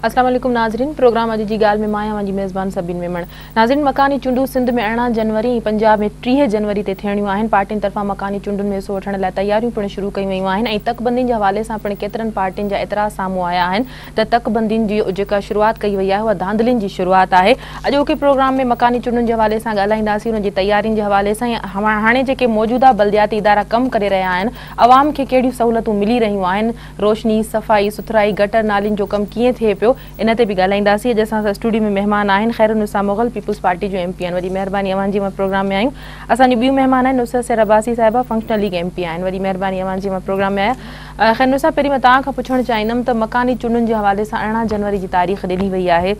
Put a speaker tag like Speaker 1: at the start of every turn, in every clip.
Speaker 1: اسلام عليڪم ناظرين پروگرام اڄ جي ڳالهه ۾ مان آهيان اوهان جي ميزبان سبين ميمڻ ناظرين مڪاني چونڊون سنڌ ۾ 18 جنوري ۽ پنجاب ۾ 30 جنوري تي ٿيڻيون آهن پارٽين طرفان مڪاني چونڊن ۾ حصو وٺڻ لاء تياريون پڻ شروع ڪيون ويون آهن ۽ تڪبندين جي حوالي سان پڻ ڪيترن پارٽين جا اعتراض سامهون آيا آهن ته تڪبندين جي جيڪا شروعات ڪئي وئي آهي اها ڌانڌلين جي شروعات آهي. اڄوڪي پروگرام ۾ مڪاني چونڊن جي حوالي سان ڳالهائينداسين، ان جي تيارين جي حوالي سان ۽ هاڻي جيڪي موجوده بلدياتي ادارا ڪم ڪري رهيا آهن عوام کي ڪهڙيون سهولتون ملي رهيون آهن، روشني، صفائي سٿرائي، گٽر نالين جو ڪم ڪيئن ٿئي پيو ان تي به ڳالهائينداسين. اڄ اسان سان اسٽوڊيو ۾ مهمان آهن خيرالنساء مغل پيپلز پارٽي جون ايم پي آهن وڏي مهرباني اوهان جي اوهان پروگرام ۾ آيون. اسان جون ٻيون مهمان آهن نصرت سحر عباسي صاحبه فنڪشنل ليگ ايم پي آهن وڏي مهرباني اوهان جي اوهان پروگرام ۾ آيا. خيرالنساء پهرين مان توهان کان پڇڻ چاهيندم ته مڪاني چونڊن جي حوالي سان 18 جنوري جي تاريخ ڏني وئي آهي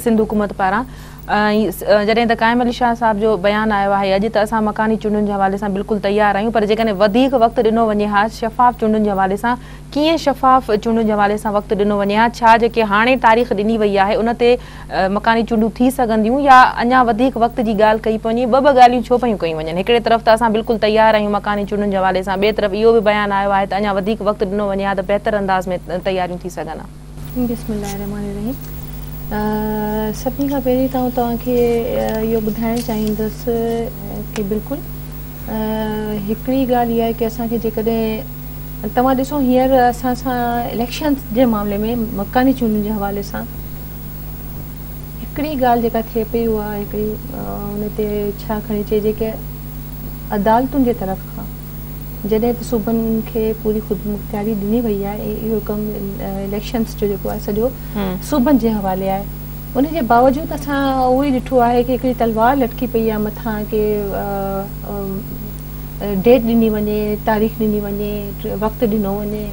Speaker 1: سنڌ حڪومت پاران ۽ جڏهن ته قائم علي شاهه صاحب جو بيان آيو آهي اڄ ته اسان مڪاني چونڊن جي حوالي سان بلڪل تيار آهيون پر جيڪڏهن وڌيڪ وقت ڏنو وڃي ها شفاف چونڊن جي حوالي سان ڪيئن شفاف چونڊن جي حوالي سان وقت ڏنو وڃي ها ڇا جيڪي هاڻي تاريخ ڏني وئي آهي ان تي مڪاني چونڊون ٿي سگهنديون يا اڃا وڌيڪ وقت جي ڳالهه ڪئي پئي وڃي، ٻه ٻه ڳالهيون ڇو پيون ڪيون وڃن، هڪڙي طرف ته اسان بلڪل تيار آهيون مڪاني چونڊن جي حوالي سان، ٻئي طرف اهو به بيان آيو آهي ته اڃا وڌيڪ وقت ڏنو وڃي ها ته بهتر انداز ۾ تياريون ٿي سگهن ها.
Speaker 2: بسم الله الرحمٰن الرحيم سڀني کان پهرين ته آئون توهان کي اهو ٻڌائڻ چاهيندس ڪي بلڪل هڪڙي ڳالهه اها آهي ڪي اسان کي جيڪڏهن توهان ڏسو هينئر اسان سان اليڪشن جي معاملي ۾ مڪاني چونڊن جي حوالي سان هڪڙي ڳالهه جيڪا ٿئي پئي اها هڪڙي ان تي ڇا کڻي چئجي ڪه عدالتن جي طرف کان جڏهن ته صوبن کي پوري خودمختياري ڏني وئي آهي ۽ اهو ڪم اليڪشنس جو جيڪو آهي سڄو صوبن جي حوالي آهي ان جي باوجود اسان اهو ئي ڏٺو آهي ڪه هڪڙي تلوار لٽڪي پئي آهي مٿان ڪه ڊيٽ ڏني وڃي تاريخ ڏني وڃي وقت ڏنو وڃي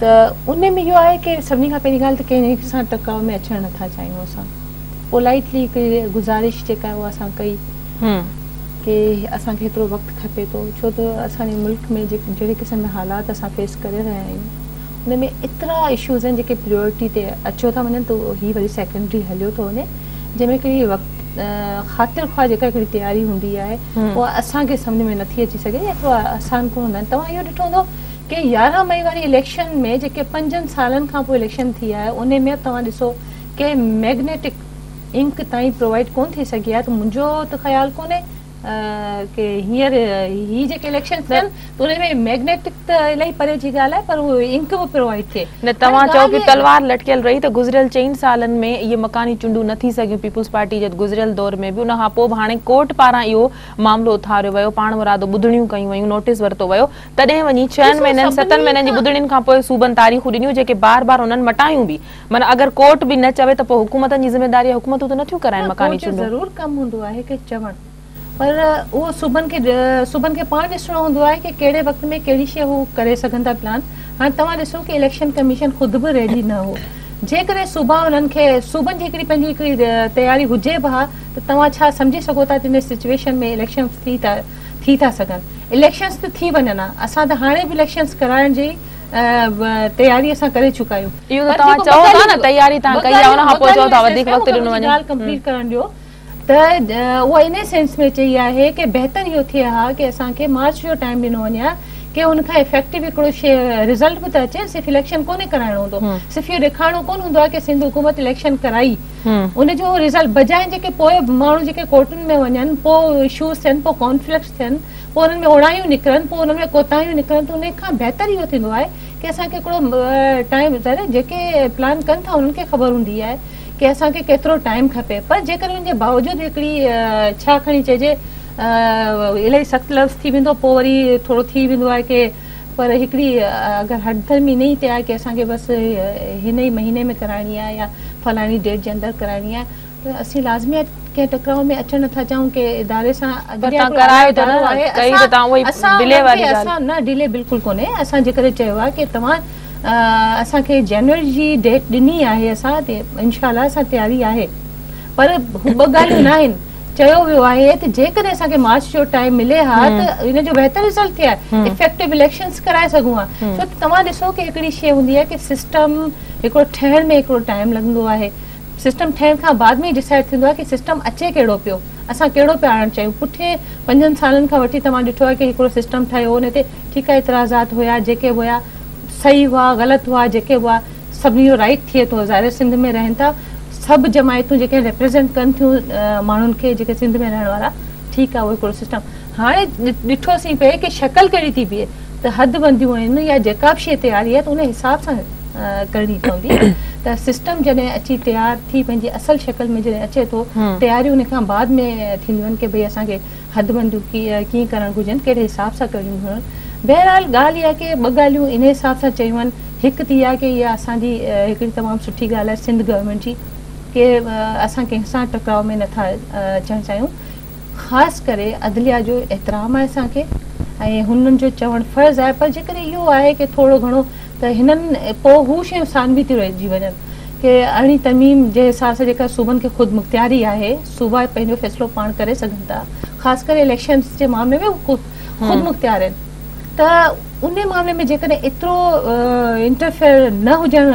Speaker 2: ته ان ۾ اهو آهي ڪه سڀني کان پهرين ڳالهه ته ڪنهن سان ٽڪراء ۾ اچڻ نٿا چاهيون اسان پولائيٽلي هڪڙي گذارش جيڪا آهي اها اسان ڪئي ڪه اسان کي هيترو وقت کپي ٿو ڇو ته اسان جي ملڪ ۾ جهڙي قسم جا حالات اسان فيس ڪري رهيا آهيون ان ۾ ايترا اشوز آهن جيڪي پريورٽي تي اچيو ٿا وڃن ته هي وري سيڪنڊري هليو ٿو وڃي جنهن ۾ هڪڙي وقت خاطر خواه جيڪا هڪڙي تياري هوندي آهي اها اسان کي سمجهه ۾ نٿي اچي سگهي ايترو آسان ڪونه هوندا آهن توهان اهو ڏٺو هوندو ڪي 11 مئي واري اليڪشن ۾ جيڪي پنجن سالن کان پوء اليڪشن ٿي آهي انهي ۾ به توهان ڏسو ڪي ميگنيٽڪ انڪ تائين پرووائيڊ ڪون ٿي سگهي آهي ته منهنجو ته خيال ڪونهي ڪي هينئر هي جيڪي اليڪشن ٿين ته انهي ۾ ميگنيٽڪ ته الاهي پري جي ڳالهه آهي پر اهو انڪ به پرووائيڊ ٿئي.
Speaker 1: نه توهان چئو پيو تلوار لٽڪيل رهي ته گذريل چئن سالن ۾ اهي مڪاني چونڊون نه ٿي سگهيون پيپلز پارٽي جي گذريل دور ۾ به ان کان پوء به هاڻي ڪورٽ پاران اهو معاملو اٿاريو ويو پاڻمرادو ٻڌڻيون ڪيون ويون نوٽيس ورتو ويو تڏهن وڃي ڇهن مهينن ستن مهينن جي ٻڌڻين کان پوء صوبن تاريخون ڏنيون جيڪي بار بار انهن مٽايون به. معنيٰ اگر ڪورٽ به نه چوي ته پوء حڪومتن جي ذميداري آهي حڪومتون ته نٿيون ڪرائن
Speaker 2: نه
Speaker 1: مڪاني
Speaker 2: ڪورٽ جو
Speaker 1: چونڊون.
Speaker 2: ضرور ڪم هوندو آهي ڪي چوڻ پر اهو صوبن کي صوبن کي پاڻ ڏسڻو هوندو آهي ڪي ڪهڙي وقت ۾ ڪهڙي شيء هو ڪري سگهن ٿا پلان هاڻي توهان ڏسو ڪي اليڪشن ڪميشن خود به ريڊي نه هو جيڪڏهن صوبا انهن کي صوبن جي هڪڙي پنهنجي هڪڙي تياري هجي به ها ته توهان ڇا سمجهي سگهو ٿا ته ان سچويشن ۾ اليڪشنز ٿي ٿا ٿي ٿا سگهن اليڪشنز ته ٿي وڃن ها اسان ته هاڻي به اليڪشنز ڪرائڻ جي تياري اسان ڪري چڪا آهيون.
Speaker 1: اهو ته توهان چئو ٿا نه تياري توهان ڪئي آهي ان کان پوء چئو ٿا وڌيڪ وقت ڏنو وڃي.
Speaker 2: ڳالهه ڪمپليٽ ڪرڻ ڏيو ته اها انهي سينس ۾ چئي آهي ڪي بهتر اهو ٿئي ها ڪي اسان کي مارچ جو ٽائيم ڏنو وڃي ها ڪي ان کان افيڪٽو هڪڙو شي رزلٽ به ته اچي صرف اليڪشن ڪونهي ڪرائڻو هوندو صرف اهو ڏيکارڻو ڪونه هوندو آهي ڪي سنڌ حڪومت اليڪشن ڪرائي ان جو رزلٽ بجاء جيڪي پوء ماڻهو جيڪي ڪورٽن ۾ وڃن پوء اشوز ٿين پوء ڪانفلڪٽس ٿين پوء انهن ۾ اوڻايون نڪرن پوء انهن ۾ ڪوتاهيون نڪرن ته ان کان بهتر اهو ٿيندو آهي ڪي اسان کي هڪڙو ٽائيم ظاهر آهي جيڪي پلان ڪن ٿا انهن کي خبر هوندي آهي ڪي اسان کي ڪيترو ٽائيم کپي پر جيڪڏهن ان جي باوجود هڪڙي ڇا کڻي چئجي الاهي سخت لفظ ٿي ويندو پوء وري ٿورو ٿي ويندو آهي ڪي پر هڪڙي اگر هٺ ڌرمي انهي تي آهي ڪي اسان کي بس هن ئي مهيني ۾ ڪرائڻي آهي يا فلاڻي ڊيٽ جي اندر ڪرائڻي آهي ته اسين لازمي آهي ڪنهن ٽڪراء ۾ اچڻ نٿا چاهيون ڪي اداري سان
Speaker 1: پر توهان ڪرايو ته نه ڪئي ته توهان اهو ئي ڊلي واري ڳالهه.
Speaker 2: اسان نه ڊلي بلڪل ڪونهي اسان جيڪڏهن چيو آهي ڪي توهان اسان کي جنوري جي ڊيٽ ڏني آهي اسان انشاء الله اسان تياري آهي پر هو ٻه ڳالهيون ناهن چيو ويو آهي ته جيڪڏهن اسان کي مارچ جو ٽائيم ملي ها ته ان جو بهتر رزلٽ ٿئي ها افيڪٽو اليڪشنز ڪرائي سگهون ها ڇو ته توهان ڏسو ڪي هڪڙي شيء هوندي آهي ڪي سسٽم هڪڙو ٺهڻ ۾ هڪڙو ٽائيم لڳندو آهي سسٽم ٺهڻ کان بعد ۾ ڊسائيڊ ٿيندو آهي ڪي سسٽم اچي ڪهڙو پيو اسان ڪهڙو پيا آڻڻ چاهيون پٺين پنجن سالن کان وٺي توهان ڏٺو آهي ڪي هڪڙو سسٽم ٺهيو ان تي ٺيڪ آهي اعتراضات هيا جيڪي به هيا صحيح هئا غلط هئا جيڪي به هئا سڀني جو رائيٽ ٿئي ٿو ظاهر سنڌ ۾ رهن ٿا سڀ جماعتون جيڪي ريپريزينٽ ڪن ٿيون ماڻهن کي جيڪي سنڌ ۾ رهڻ وارا ٺيڪ آهي اهو هڪڙو سسٽم هاڻي ڏٺوسين پئي ڪي شڪل ڪهڙي ٿي بيهي ته حد بنديون آهن يا جيڪا به شيء تياري آهي ته ان حساب سان ڪرڻي پوندي ته سسٽم جڏهن اچي تيار ٿي پنهنجي اصل شڪل ۾ جڏهن اچي ٿو تياريون ان کان بعد ۾ ٿينديون آهن ڪي ڀئي اسان کي حد بنديون ڪيئن ڪرڻ گهرجن ڪهڙي حساب سان ڪرڻيون گهرجن بهرحال ڳالهه اها ڪي ٻه ڳالهيون ان حساب سان چيون آهن هڪ ته اها ڪي اها اسان جي هڪڙي تمام سٺي ڳالهه آهي سنڌ گورنمينٽ جي ڪي اسان ڪنهن سان ٽڪراء ۾ نٿا اچڻ چاهيون خاص ڪري عدليه جو احترام آهي اسان کي ۽ هنن جو چوڻ فرض آهي پر جيڪڏهن اهو آهي ڪي ٿورو گهڻو ته هنن پوء هو شيون ثانوي ٿيون رهجي وڃن ڪي ارڙهين ترميم جي حساب سان جيڪا صوبن کي خود مختياري آهي صوبا پنهنجو فيصلو پاڻ ڪري سگهن ٿا خاص ڪري اليڪشنز جي معاملي ۾ هو خود مختيار آهن ته ان معاملي ۾ جيڪڏهن ايترو انٽرفيئر نه هجڻ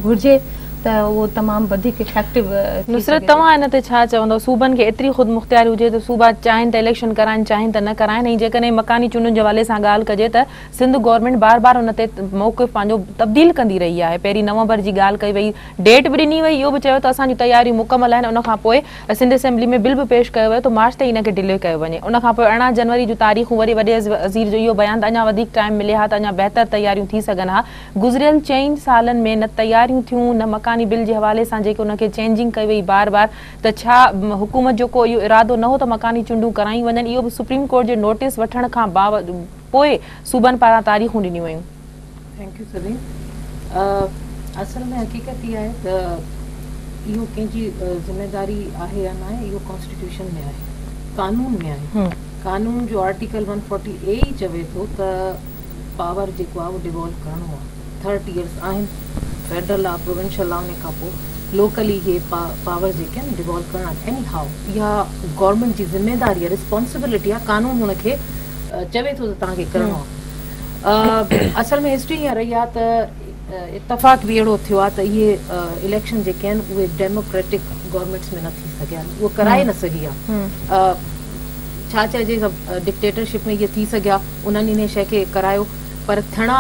Speaker 2: گهرجي ته اهو تمام وڌيڪ افيڪٽو ٿي
Speaker 1: نصرت
Speaker 2: سگهي ٿو.
Speaker 1: توهان ان تي ڇا چوندؤ صوبن کي ايتري خود مختياري هجي ته صوبا چاهين ته اليڪشن ڪرائين چاهين ته نه ڪرائين ۽ جيڪڏهن مڪاني چونڊن جي حوالي سان ڳالهه ڪجي ته سنڌ گورنمينٽ بار بار ان تي موقف پنهنجو تبديل ڪندي رهي آهي پهرين نومبر جي ڳالهه ڪئي وئي ڊيٽ به ڏني وئي اهو به چيو ته اسان جون تياريون مڪمل آهن ان کان پوء سنڌ اسيمبلي ۾ بل به پيش ڪيو ويو ته مارچ تائين ان کي ڊلي ڪيو وڃي ان کان پوء 18 جنوري جون تاريخون وري وڏي وزير جو اهو بيان ته اڃا وڌيڪ ٽائيم ملي ها ته اڃا بهتر تياريون ٿي سگهن ها گذريل چئن سالن ۾ نه تياريون ٿيون نه مڪاني بل جي حوالي سان جيڪي ان کي چينجنگ ڪئي وئي بار بار ته ڇا حڪومت جو ڪو اهو ارادو نه هو ته مڪاني چونڊون ڪرايون وڃن اهو به سپريم ڪورٽ جي نوٽيس وٺڻ کان پوء صوبن پاران تاريخون ڏنيون ويون.
Speaker 3: Thank you Sabeen. اصل ۾ حقيقت اها آهي ته اهو ڪنهن جي ذميداري آهي يا ناهي اهو ڪانسٽيٽيوشن ۾ آهي قانون ۾ آهي قانون جو آرٽيڪل 140 اي ئي چوي ٿو ته پاور جيڪو آهي اهو ڊيوالو ڪرڻو آهي ٿرڊ ٽيئرس آهن فيڊرل آهي پروونشل آهي ان کان پوء لوڪلي اهي پاور جيڪي آهن ڊيوالو ڪرڻا آهن ايني هائو اها گورنمينٽ جي ذميداري آهي رسپانسبلٽي آهي قانون هن کي چوي ٿو ته توهان کي ڪرڻو آهي. اصل ۾ هسٽري ائين رهي آهي ته اتفاق به اهڙو ٿيو آهي ته اهي اليڪشن جيڪي آهن اهي ڊيموڪريٽڪ گورنمينٽس ۾ نه ٿي سگهيا آهن اهو ڪرائي نه سگهي آهي ڇا چئجي سڀ ڊڪٽيٽرشپ ۾ اهي ٿي سگهيا انهن انهي شيء کي ڪرايو پر ٿيڻا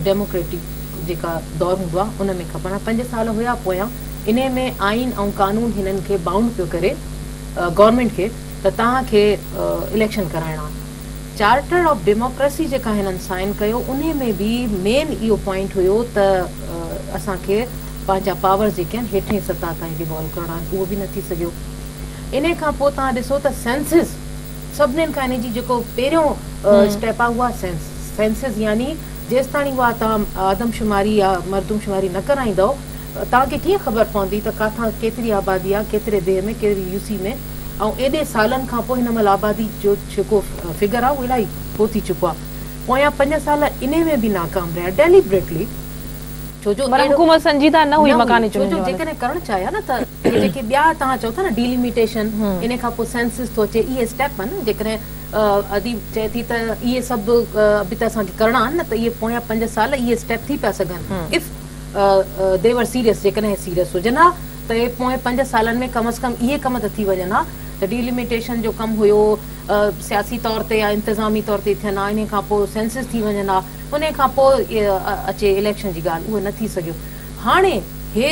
Speaker 3: ڊيموڪريٽڪ جيڪا دور هوندو آهي ان ۾ کپن ها 5 سال هيا پويان انهي ۾ آئين ۽ قانون هنن کي بائونڊ پيو ڪري گورنمينٽ کي ته توهان کي اليڪشن ڪرائڻا آهن. چارٽر آف ڊيموڪريسي جيڪا هنن سائن ڪيو انهي ۾ به مين اهو پوائنٽ هيو ته اسان کي پنهنجا پاورز جيڪي آهن هيٺين سطح تائين ڊيوالو ڪرڻا آهن اهو به نه ٿي سگهيو. انهي کان پوء توهان ڏسو ته سينسز سڀنين کان انهي جي جيڪو پهريون اسٽيپ آهي اهو آهي سينس سينسز يعني جيستاڻي اها توهان آدمشماري يا مردم شماري نه ڪرائيندؤ توهان کي ڪيئن خبر پوندي ته ڪاٿان ڪيتري آبادي آهي ڪيتري ديهه ۾ ڪهڙي يو سي ۾ ۽ ايڏي سالن کان پوء هن مهل آبادي جو جيڪو فگر آهي اهو الاهي پوء ٿي چڪو آهي. پويان 5 سال انهي ۾ به ناڪام رهيا ڊيليبريٽلي ڇو جو
Speaker 1: معنيٰ حڪومت سنجيده نه هئي
Speaker 3: نه هئي
Speaker 1: مڪاني
Speaker 3: ڇو
Speaker 1: چونڊن
Speaker 3: جو
Speaker 1: جي حوالي سان.
Speaker 3: جيڪڏهن ڪرڻ چاهي ها نه ته اهي جيڪي ٻيا توهان چئو ٿا نه ڊيليميٽيشن انهي کان پوء سينسز ٿو اچي اهي اسٽيپ آهن نه جيڪڏهن اديب چئي ٿي ته اهي سڀ به ته اسان کي ڪرڻا آهن نه ته اهي پويان 5 سال اهي اسٽيپ ٿي پيا سگهن if the were serious جيڪڏهن سيريس هجن ها ته اهي پوئين 5 سالن ۾ ڪم از ڪم اهي ڪم ته ٿي وڃن ها ته ڊيليميٽيشن جو ڪم هيو سياسي طور تي يا انتظامي طور تي ٿين ها انهي کان پوء سينسز ٿي وڃن ها انهي کان پوء اچي اليڪشن جي ڳالهه اهو نه ٿي سگهيو هاڻي هي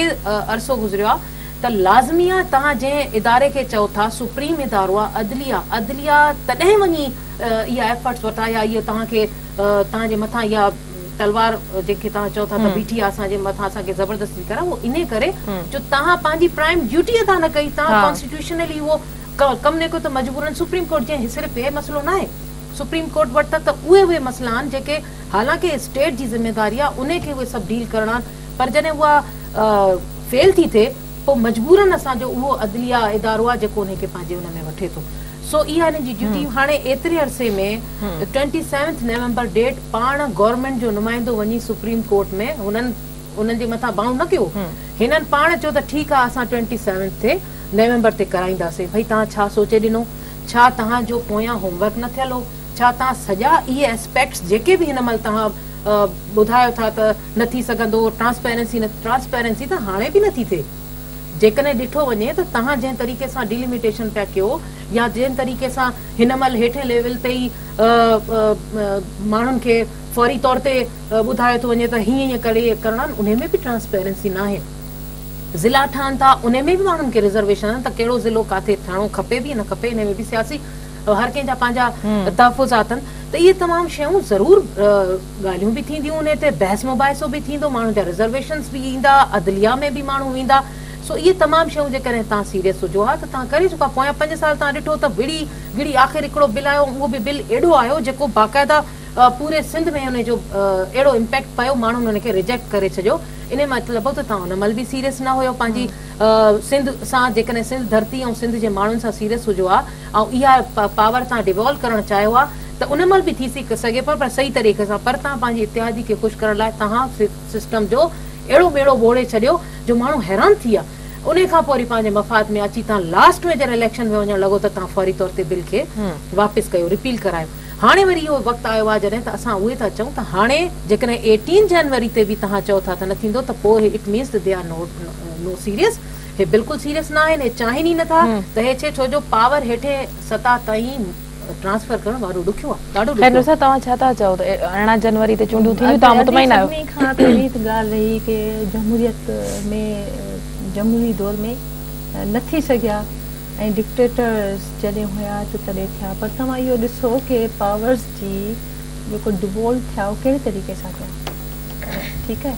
Speaker 3: عرصو گذريو آهي ته لازمي آهي توهان جنهن اداري کي چئو ٿا سپريم ادارو آهي عدليه عدليه تڏهن وڃي اها ايفرٽس ورتا يا اهو توهان کي توهان جي مٿان اها تلوار جنهن کي توهان چئو ٿا ته بيٺي آهي اسان جي مٿان اسان کي زبردستي ڪرائي اهو انهي ڪري جو توهان پنهنجي پرائم ڊيوٽي ادا نه ڪئي توهان ڪانسٽيٽيوشنلي اهو ڪم نه ڪيو ته مجبورن سپريم ڪورٽ جنهن صرف هي مسئلو ناهي سپريم ڪورٽ وٽ ته اهي اهي مسئلا آهن جيڪي حالانڪه اسٽيٽ جي ذميواري آهي انهي کي اهي سڀ ڊيل ڪرڻا آهن پر جڏهن اها فيل ٿي ٿئي پوء مجبورن اسان جو اهو عدليه ادارو آهي جيڪو انهي کي پنهنجي ان ۾ وٺي ٿو سو اها هنن جي ڊيوٽي هاڻي ايتري عرصي ۾ ٽوئنٽي سيونٿ نومبر ڊيٽ پاڻ گورنمينٽ جو نمائندو وڃي سپريم ڪورٽ ۾ هنن انهن جي مٿان بائونڊ نه ڪيو هنن پاڻ چيو ته ٺيڪ آ اسان ٽوئنٽي سيونٿ تي نومبر تي ڪرائينداسين ڀئي توهان ڇا سوچي ڏنو ڇا توهان جو پويان هوم ورڪ نه ٿيل هو ڇا توهان سڄا اهي اسپيڪٽس جيڪي به هن مهل توهان ٻڌايو ٿا ته نه ٿي سگهندو ٽرانسپيرنسي نه ٽرانسپيرنسي ته هاڻي به نه ٿي ٿئي. جيڪڏهن ڏٺو وڃي ته توهان جنهن طريقي سان ڊيلميٽيشن پيا ڪيو يا جنهن طريقي سان هن مهل هيٺين ليول تي ئي ماڻهن کي فوري طور تي ٻڌايو ٿو وڃي ته هيئن هيئن ڪري ڪرڻا آهن انهي ۾ به ٽرانسپيرنسي ناهي. ضلعا ٺهن ٿا انهي ۾ به ماڻهن کي رزرويشن آهن ته ڪهڙو ضلعو ڪاٿي ٺهڻو کپي به يا نه کپي انهي ۾ به سياسي هر ڪنهن جا پنهنجا تحفظات آهن ته اهي تمام شيون ضرور ڳالهيون به ٿينديون انهي تي بحث مباحثو به ٿيندو ماڻهن جا رزرويشنز به ايندا عدليه ۾ به ماڻهو ويندا سو اهي تمام شيون جيڪڏهن توهان سيريس هجو ها ته توهان ڪري چڪا پويان پنج سال توهان ڏٺو ته وڙهي وڙهي آخر هڪڙو بل آيو اهو به بل اهڙو آيو جيڪو باقاعده پوري سنڌ ۾ ان جو اهڙو امپيڪٽ پيو ماڻهن ان کي ريجيڪٽ ڪري ڇڏيو انهي مطلب هو ته توهان ان مهل به سيريس نه هيو پنهنجي سنڌ سان جيڪڏهن سنڌ ڌرتي ۽ سنڌ جي ماڻهن سان سيريس هجو ها ۽ اها پاور توهان ڊيوالو ڪرڻ چاهيو ها ته ان مهل به ٿي سگهي پيو پر صحيح طريقي سان پر توهان پنهنجي اتحادي کي خوش ڪرڻ لاء توهان سسٽم جو اهڙو ٻيڙو ٻوڙي ڇڏيو جو ماڻهو حيران ٿي ويا انهي کان پوء وري پنهنجي مفاد ۾ اچي توهان لاسٽ ۾ جڏهن اليڪشن ۾ وڃڻ لڳو ته توهان فوري طور تي بل کي واپس ڪيو رپيل ڪرايو هاڻي وري اهو وقت آيو آهي جڏهن ته اسان اهي ٿا چئون ته هاڻي جيڪڏهن ايٽين جنوري تي به توهان چئو ٿا ته نه ٿيندو ته پوء it means ته they are no serious هي بلڪل سيريس نه آهن هي چاهين ئي نه ٿا ته هي ڇي ڇو جو پاور هيٺين سطح تائين ٽرانسفر ڪرڻ ڏاڍو ڏکيو آهي ڏاڍو
Speaker 1: خير
Speaker 3: ڏکيو
Speaker 1: نصرت توهان ڇا ٿا چئو ته 18 جنوري تي چونڊون ٿينديون توهان
Speaker 2: ادي
Speaker 1: مطمئن آهيو؟
Speaker 2: سڀني کان پهرين ته ڳالهه رهي ڪي جمهوريت ۾ جمهوري دور ۾ نه ٿي سگهيا ۽ ڊڪٽيٽرز جڏهن هيا ته تڏهن ٿيا پر توهان اهو ڏسو ڪي پاورز جي جيڪو ڊوالو ٿيا اهو ڪهڙي طريقي سان ٿيا ٺيڪ آهي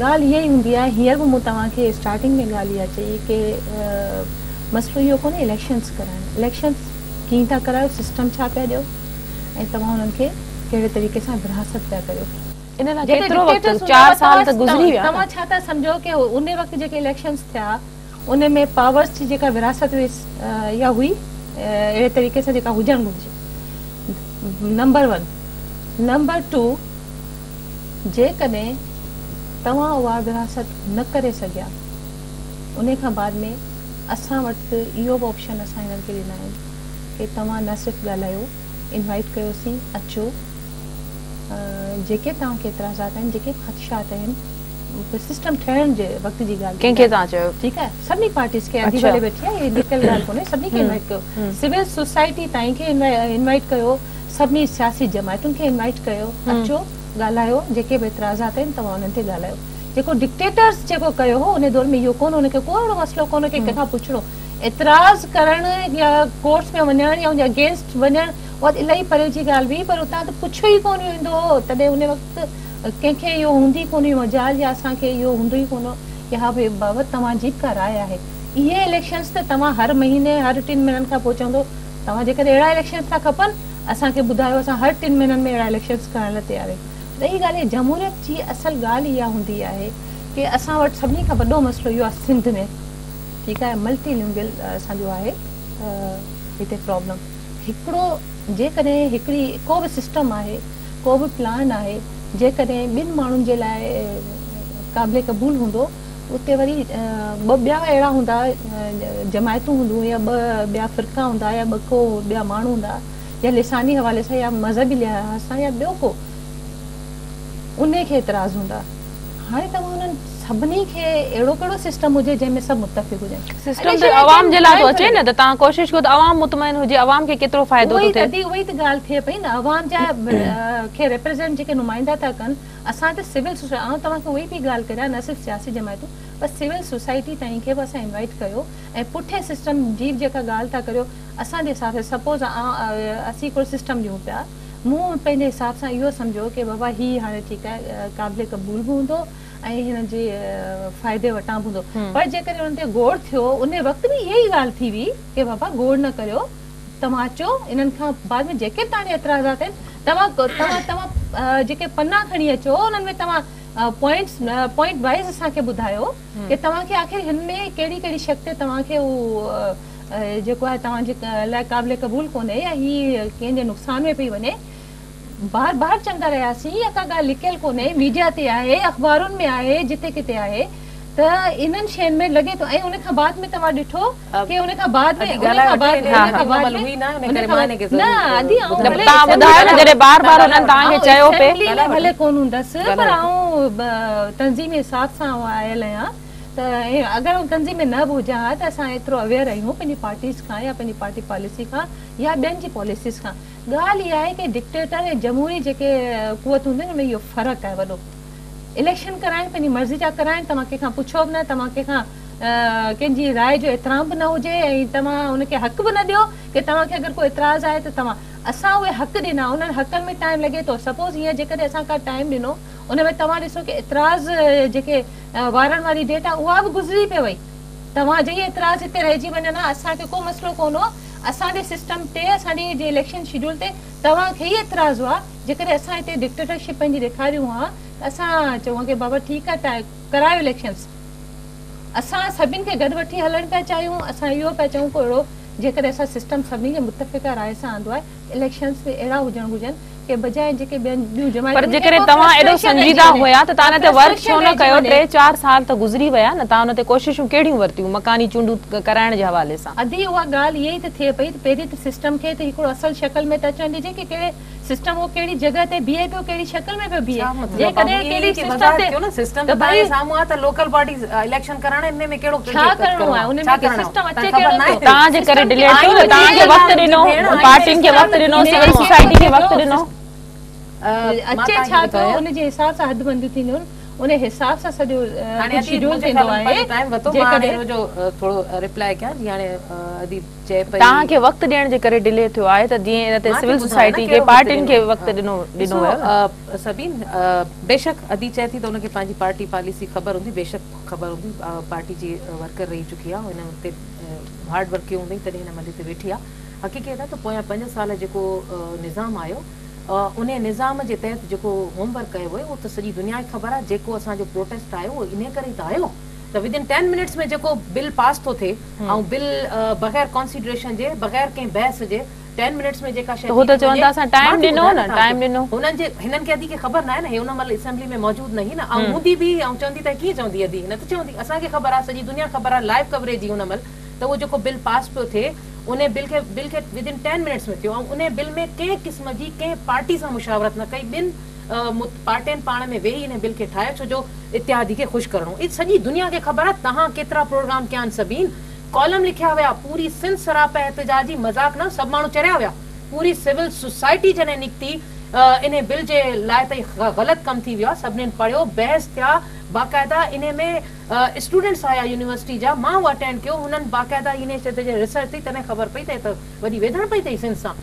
Speaker 2: ڳالهه اها ئي هوندي آهي هينئر به مون توهان کي اسٽارٽنگ ۾ ڳالهه اها چئي ڪي مسئلو اهو ڪونهي اليڪشنز ڪرائڻ اليڪشنز ڪيئن ٿا ڪرايو سسٽم ڇا پيا ڏيو ۽ توهان انهن کي ڪهڙي طريقي سان ورهاست پيا ڪريو.
Speaker 1: ان لاء
Speaker 2: جيڪي
Speaker 1: ڪيترو وقت
Speaker 2: ڊڪٽيٽرز هوندا
Speaker 1: چار
Speaker 2: هئا
Speaker 1: سال ته گذري ويا نه.
Speaker 2: توهان ڇا ٿا سمجهو ڪي ان وقت جيڪي اليڪشنز ٿيا ان ۾ پاورز جي جيڪا ورهاست هئي اها هئي اهڙي طريقي سان جيڪا هجڻ گهرجي نمبر ون نمبر ٽو جيڪڏهن توهان اها ورهاست نه ڪري سگهيا ان کان بعد ۾ اسان وٽ اهو به آپشن اسان هنن کي ڏنا آهن ڪي توهان نه صرف ڳالهايو انوائيٽ ڪيوسين اچو جيڪي توهان کي اعتراضات آهن جيڪي به خدشات آهن سسٽم ٺهڻ جي وقت جي ڳالهه
Speaker 1: ڪنهن کي توهان چيو؟
Speaker 2: ٺيڪ آهي سڀني پارٽيز کي ادي ڀلي ويٺي آهي هي لڪل ڳالهه ڪونهي سڀني کي انوائيٽ ڪيو سول سوسائٽي تائين کي انوائيٽ ڪيو سڀني سياسي جماعتن کي انوائيٽ ڪيو اچو ڳالهايو جيڪي به اعتراضات آهن توهان انهن تي ڳالهايو جيڪو ڊڪٽيٽرز جيڪو ڪيو هو ان دور ۾ اهو ڪونه ان کي ڪو اهڙو مسئلو ڪونه ڪي ڪنهن کان پڇڻو اعتراض ڪرڻ يا ڪورٽس ۾ وڃڻ يا ان جي اگينسٽ وڃڻ اها ته الاهي پري جي ڳالهه هئي پر اتان ته پڇيو ئي ڪونه ويندو هو تڏهن ان وقت ڪنهن کي اهو هوندي ڪونه هئي مجال يا اسان کي اهو هوندو ئي ڪونه هو ڪي ها ڀئي بابا توهان جي به ڪا راء آهي. اهي اليڪشنز ته توهان هر مهيني هر ٽن مهينن کان پوء چوندو توهان جيڪڏهن اهڙا اليڪشنز ٿا کپن اسان کي ٻڌايو اسان هر ٽن مهينن ۾ اهڙا اليڪشنز ڪرڻ لاء تيار آهيون. رهي ڳالهه جمهوريت جي اصل ڳالهه اها هوندي آهي ڪي اسان وٽ سڀني کان وڏو مسئلو اهو آهي سنڌ ۾ ٺيڪ آهي ملٽي لنگوئل اسان جو آهي هتي پرابلم هڪڙو جيڪڏهن هڪڙي ڪو به سسٽم آهي ڪو به پلان آهي جيڪڏهن ٻن ماڻهن جي لاء قابل قبول هوندو اتي وري ٻه ٻيا اهڙا هوندا جماعتون هونديون يا ٻه ٻيا فرقا هوندا يا ٻه ڪو ٻيا ماڻهو هوندا يا لساني حوالي سان يا مذهبي لحاظ سان يا ٻيو ڪو انهي کي اعتراض هوندا هاڻي توهان انهن سڀني کي اهڙو ڪهڙو سسٽم هجي جنهن ۾ سڀ متفق هجن.
Speaker 1: سسٽم ته عوام جي لاء ٿو اچي نه ته توهان ڪوشش ڪيو ته عوام مطمئن هجي عوام کي ڪيترو فائدو ٿو ٿئي.
Speaker 2: ادي اها ئي ته ڳالهه ٿئي پئي نه عوام جا کي ريپريزنٽ جيڪي نمائندا ٿا ڪن اسان ته سول سوسائٽي آئون توهان کي اها ئي پئي ڳالهه ڪريان نه صرف سياسي جماعتون پر سول سوسائٽي تائين کي به اسان انوائيٽ ڪيو ۽ پٺين سسٽم جي به جيڪا ڳالهه ٿا ڪريو اسان جي حساب سان سپوز اسين هڪڙو سسٽم ڏيون پيا مون پنهنجي حساب سان اهو سمجهيو ڪي بابا هي هاڻي ٺيڪ آهي قابل قبول به هوندو ۽ هن جي فائدي وٽان به هوندو پر جيڪڏهن ان تي غور ٿيو ان وقت به اها ئي ڳالهه ٿي هئي ڪي بابا غور نه ڪريو توهان اچو انهن کان بعد ۾ جيڪي به توهان جا اعتراضات آهن توهان توهان توهان جيڪي پنا کڻي اچو انهن ۾ توهان پوائنٽس پوائنٽ وائيز اسان کي ٻڌايو ڪي توهان کي آخر هن ۾ ڪهڙي ڪهڙي شق تي توهان کي هو جيڪو آهي توهان جي لاء قابل قبول ڪونهي يا هي ڪنهن جي نقصان ۾ پئي وڃي. بار بار چوندا رهياسين اها ڪا ڳالهه لڪيل ڪونهي، ميڊيا تي آهي، اخبارن ۾ آهي، جتي ڪٿي آهي ته انهن شين ۾ لڳي ٿو ۽ ان کان بعد ۾ توهان ڏٺو ڪي ان کان بعد ۾ ان کان بعد ۾ ان کان بعد ۾ نه ادي آئون ڀلي
Speaker 1: توهان ٻڌايو نه جڏهن بار بار انهن توهان کي چيو پئي.
Speaker 2: اسيمبلي ۾ ڀلي ڪونه هوندس پر آئون تنظيمي حساب سان آيل آهيان. ته اگر ان تنظيم ۾ نه به هجان ها ته اسان ايترو اويئر آهيون پنهنجي پارٽيز کان يا پنهنجي پارٽي پاليسي کان يا ٻين جي پاليسيز کان. ڳالهه اها آهي ڪه ڊڪٽيٽر ۽ جمهوري جيڪي قوتون هونديون آهن ان ۾ اهو فرق آهي وڏو. اليڪشن ڪرائن پنهنجي مرضي جا ڪرائن توهان ڪنهن کان پڇو به نه توهان ڪنهن کان ڪنهن جي راء جو احترام به نه هجي ۽ توهان ان کي حق به نه ڏيو ڪه توهان کي اگر ڪو اعتراض آهي ته توهان اسان اهي حق ڏنا انهن حقن ۾ ٽائيم لڳي ٿو سپوز هينئر جيڪڏهن اسان ڪا ٽائيم ڏنو ان ۾ توهان ڏسو ڪه اعتراض جيڪي وارن واري ڊيٽ آهي اها به گذري پئي وئي توهان جا ئي اعتراض هتي رهجي وڃن ها اسان کي ڪو مسئلو ڪونه هو اسان جي سسٽم تي اسان جي جي اليڪشن شيڊول تي توهان کي ئي اعتراض هئا جيڪڏهن اسان هتي ڊڪٽيٽرشپ پنهنجي ڏيکاريون ها ته اسان چئون ها ڪه بابا ٺيڪ آهي ڪرايو اليڪشنس اسان سڀن کي گڏ وٺي هلڻ پيا چاهيون اسان اهو پيا چئون ڪو اهڙو جيڪڏهن اسان سسٽم سڀني کي متفقه راء سان آندو آهي ته اليڪشنس به اهڙا هجڻ گهرجن ڪي بجاء جيڪي ٻين ٻيون
Speaker 1: پر
Speaker 2: جماعتون ڪي
Speaker 1: جيڪڏهن
Speaker 2: ڪو
Speaker 1: توهان ايڏو
Speaker 2: فرسٽريشن رهجي
Speaker 1: سنجيده
Speaker 2: وڃي
Speaker 1: هيا ته
Speaker 2: ڪا
Speaker 1: توهان ان تي ورڪ ڇو
Speaker 2: فرسٽريشن
Speaker 1: نه
Speaker 2: رهجي
Speaker 1: ڪيو
Speaker 2: وڃي.
Speaker 1: ٽي چار سال ته گذري ويا نه توهان ان تي ڪوششون ڪهڙيون ورتيون مڪاني چونڊون ڪرائڻ جي حوالي سان.
Speaker 2: ادي اها ڳالهه اها ئي ته ٿئي پئي ته پهرين ته سسٽم کي ته هڪڙو اصل شڪل ۾ ته اچڻ ڏجي ڪي ڪهڙي سسٽم اهو ڪهڙي جڳهه تي بيهي پيو ڪهڙي شڪل ۾ پيو بيهي
Speaker 3: ڇا مطلب آ
Speaker 2: جيڪڏهن
Speaker 3: اهي
Speaker 2: ڪهڙي
Speaker 3: ئي ڪي
Speaker 2: سسٽم
Speaker 3: وضاحت
Speaker 2: تي
Speaker 3: ڪيو نه سسٽم
Speaker 2: ته
Speaker 3: ته توهان
Speaker 2: ڀائي
Speaker 3: جي سامهون آ ته لوڪل باڊيز اليڪشن ڪرائڻ ان ۾ ڪهڙو
Speaker 2: ڇا ڪرڻو آهي ان
Speaker 3: ڇا
Speaker 2: ۾
Speaker 3: ڪرڻو
Speaker 2: سسٽم
Speaker 3: آ
Speaker 2: اچي
Speaker 3: توهان خبر
Speaker 2: ڪهڙو
Speaker 3: ناهي
Speaker 2: ٿو
Speaker 1: توهان جي ڪري
Speaker 2: سسٽم کي
Speaker 1: ڊلي ٿيو
Speaker 2: آئين
Speaker 1: نه
Speaker 2: ۾
Speaker 1: توهان کي
Speaker 2: جيڪي
Speaker 1: وقت ڏنو پارٽين کي وقت ڏنو سول سوسائٽي کي وقت ڏنو.
Speaker 3: مان
Speaker 2: اچي
Speaker 3: توهان کي
Speaker 2: ڇا پيو
Speaker 3: ٻڌايان
Speaker 2: ان جي حساب سان حد بنديون ٿينديون ان حساب سان سڄو
Speaker 3: هاڻي
Speaker 2: ڪجهه
Speaker 3: ادي
Speaker 2: شيڊول
Speaker 3: منهنجي
Speaker 2: ٿيندو
Speaker 3: خيال ۾
Speaker 2: آهي
Speaker 3: پنهنجو ٽائيم ورتو مان هاڻي
Speaker 2: جيڪڏهن
Speaker 3: ان جو ٿورو ريپلائي ڪيان جي هاڻي ادي چئي پئي
Speaker 1: توهان کي وقت ڏيڻ جي ڪري ڊلي ٿيو آهي ته جيئن ان تي
Speaker 3: مان ٿي
Speaker 1: سول
Speaker 3: ٻڌايان نه
Speaker 1: سوسائٽي کي
Speaker 3: ڪهڙو وقت
Speaker 1: پارٽين
Speaker 3: ڏنو
Speaker 1: کي وقت ڏنو
Speaker 3: ڏسو
Speaker 1: ويو نه.
Speaker 3: سبين بيشڪ ادي چئي ٿي ته ان کي پنهنجي پارٽي پاليسي خبر هوندي بيشڪ خبر هوندي پارٽي جي ورڪر رهي چڪي آهي هن اتي هارڊ ورڪ ڪيو هوندئي تڏهن هن مهل هتي ويٺي آهي حقيقت آهي ته پويان پنج سال جيڪو نظام آيو انهي نظام جي تحت جيڪو هوم ورڪ ڪيو ويو اهو ته سڄي دنيا کي خبر آهي جيڪو اسان جو پروٽيسٽ آيو اهو انهي ڪري ئي ته آيو ته ود ان ٽين منٽس ۾ جيڪو بل پاس ٿو ٿئي ۽ بل بغير ڪانسيڊريشن جي بغير ڪنهن بحث جي ٽين منٽس ۾ جيڪا شيء
Speaker 1: ته هو
Speaker 3: ٿي
Speaker 1: ته
Speaker 3: ٿي
Speaker 1: چون
Speaker 3: وڃي
Speaker 1: ٿا اسان
Speaker 3: مان
Speaker 1: ٽائيم
Speaker 3: ٿي
Speaker 1: ڏنو
Speaker 3: ٻڌايان
Speaker 1: نه
Speaker 3: نه
Speaker 1: ٽائيم
Speaker 3: توهان کي
Speaker 1: ڏنو.
Speaker 3: هنن جي هنن کي ادي کي خبر ناهي نه هي ان مهل اسيمبلي ۾ موجود نه هئي نه آئون هوندي به آئون چوندي ته ڪيئن چوندي ادي نه ته چوندي اسان کي خبر آهي سڄي دنيا خبر آهي لائيو ڪوريج هئي ان مهل ته اهو جيڪو بل پاس پيو ٿئي انهي بل کي بل کي ود ان ٽين منٽس ۾ ٿيو ۽ انهي بل ۾ ڪنهن قسم جي ڪنهن پارٽي سان مشاورت نه ڪئي ٻن پارٽين پاڻ ۾ ويهي انهي بل کي ٺاهيو ڇو جو اتحادي کي خوش ڪرڻو هو سڄي دنيا کي خبر آهي تهان ڪيترا پروگرام ڪيا آهن سبين ڪالم لکيا ويا پوري سنڌ سراپا احتجاجي مذاق نه سڀ ماڻهو چريا ويا پوري سول سوسائٽي جڏهن نڪتي انهي بل جي لاء ته هي غلط ڪم ٿي ويو آهي سڀنين پڙهيو بحث ٿيا باقاعده انهي ۾ اسٽوڊنٽس آيا يونيورسٽي جا مان اهو اٽينڊ ڪيو هنن باقاعده انهي شي تي جڏهن ريسرچ ٿي تڏهن خبر پئي ته هي ته وڏي ويڌڻ پئي اٿئي سنڌ سان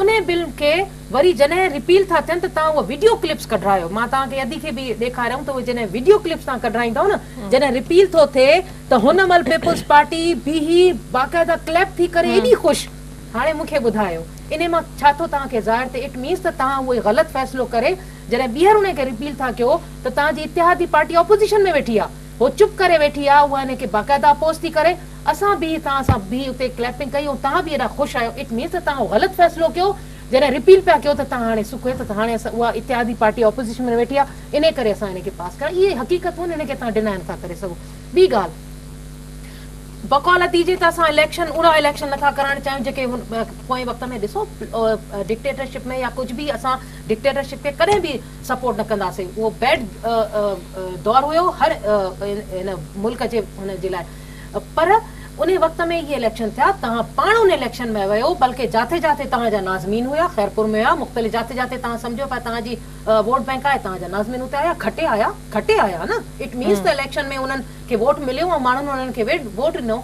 Speaker 3: انهي بل کي وري جڏهن رپيل ٿا ٿين ته توهان اهي وڊيو ڪلپس ڪڍرايو مان توهان کي ادي کي به ڏيکاريم ته اهي جڏهن وڊيو ڪلپس توهان ڪڍرائيندؤ نه جڏهن رپيل ٿو ٿئي ته هن مهل پيپلز پارٽي بيهي باقاعده ڪليپ ٿي ڪري ايڏي خوش هاڻي مون کي ٻڌايو انهي مان ڇا ٿو توهان کي ظاهر ٿئي it means ته توهان اهو غلط فيصلو ڪري جڏهن ٻيهر انهي کي رپيل ٿا ڪيو ته توهان جي اتحادي پارٽي اپوزيشن ۾ ويٺي آ هو چپ ڪري ويٺي آ اها انهي کي باقاعده اپوز ٿي ڪري اسان به توهان سان بيهي اتي ڪليپنگ ڪئي ۽ توهان به ايڏا خوش آهيو it means ته توهان غلط فيصلو ڪيو جڏهن رپيل پيا ڪيو ته توهان هاڻي سک هئي ته هاڻي اسان اها اتحادي پارٽي اپوزيشن ۾ ويٺي آ انهي ڪري اسان انهي کي پاس ڪرايو اهي حقيقتون آهن انهي کي توهان ڊنائي نٿا ڪري سگهو ٻي ڳالهه بقول ادي جي ته اسان اليڪشن اهڙا اليڪشن نٿا ڪرائڻ چاهيون جيڪي پوئين وقت ۾ ڏسو ڊڪٽيٽرشپ ۾ يا ڪجهه به اسان ڊڪٽيٽرشپ کي ڪڏهن به سپورٽ نه ڪنداسين اهو بيڊ دور هيو هر هن ملڪ جي هن جي لاء پر انهي وقت ۾ اهي اليڪشن ٿيا توهان پاڻ ان اليڪشن ۾ ويو بلڪه جاٿي جاٿي توهان جا ناظمين هيا خيرپور ۾ هيا مختلف جاٿي جاٿي توهان سمجهو پيا توهان جي ووٽ بينڪ آهي توهان جا ناظمين اتي آيا کٽي آيا کٽي آيا نه it means ته اليڪشن ۾ انهن کي ووٽ مليو ۽ ماڻهن انهن کي ووٽ ڏنو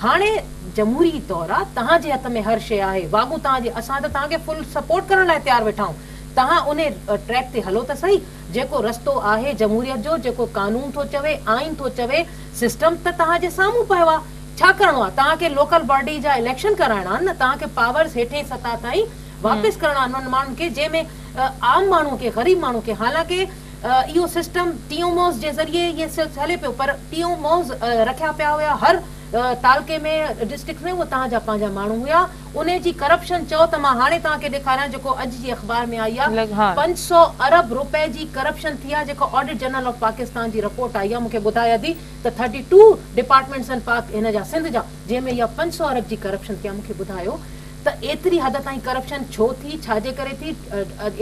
Speaker 3: هاڻي جمهوري دور آ توهان جي هٿ ۾ هر شيء آهي واڳون توهان جي اسان ته توهان کي فل سپورٽ ڪرڻ لاء تيار ويٺا آهيون توهان انهي ٽريڪ تي هلو ته سهي جيڪو رستو آهي جمهوريت جو جيڪو قانون ٿو چوي آئين ٿو چوي سسٽم ته توهان جي سامهون پيو آ ڇا ڪرڻو آ توهان کي لوڪل باڊي جا اليڪشن ڪرائڻا آهن نه توهان کي پاورز هيٺين سطح تائين واپس ڪرڻا آهن انهن ماڻهن کي جنهن ۾ عام ماڻهو کي غريب ماڻهو کي حالانڪه اهو سسٽم ٽي ايم اوز جي ذريعي اهي سلسلو هلي پيو پر ٽي ايم اوز رکيا پيا هيا هر تعلقي ۾ ڊسٽرڪٽس ۾ اهي توهان جا پنهنجا ماڻهو هيا انهي جي ڪرپشن چئو ته مان هاڻي توهان کي ڏيکاريان جيڪو اڄ جي اخبار ۾ آئي آ 500 ارب روپئي جي ڪرپشن ٿي آ جيڪو آڊٽ جنرل آف پاڪستان جي رپورٽ آئي آ مون کي ٻڌائي ادي ته 32 ڊپارٽمينٽس آهن پاڪ هن جا سنڌ جا جنهن ۾ اها 500 ارب جي ڪرپشن ٿي آ مون کي ٻڌايو ته ايتري حد تائين ڪرپشن ڇو ٿي ڇا جي ڪري ٿي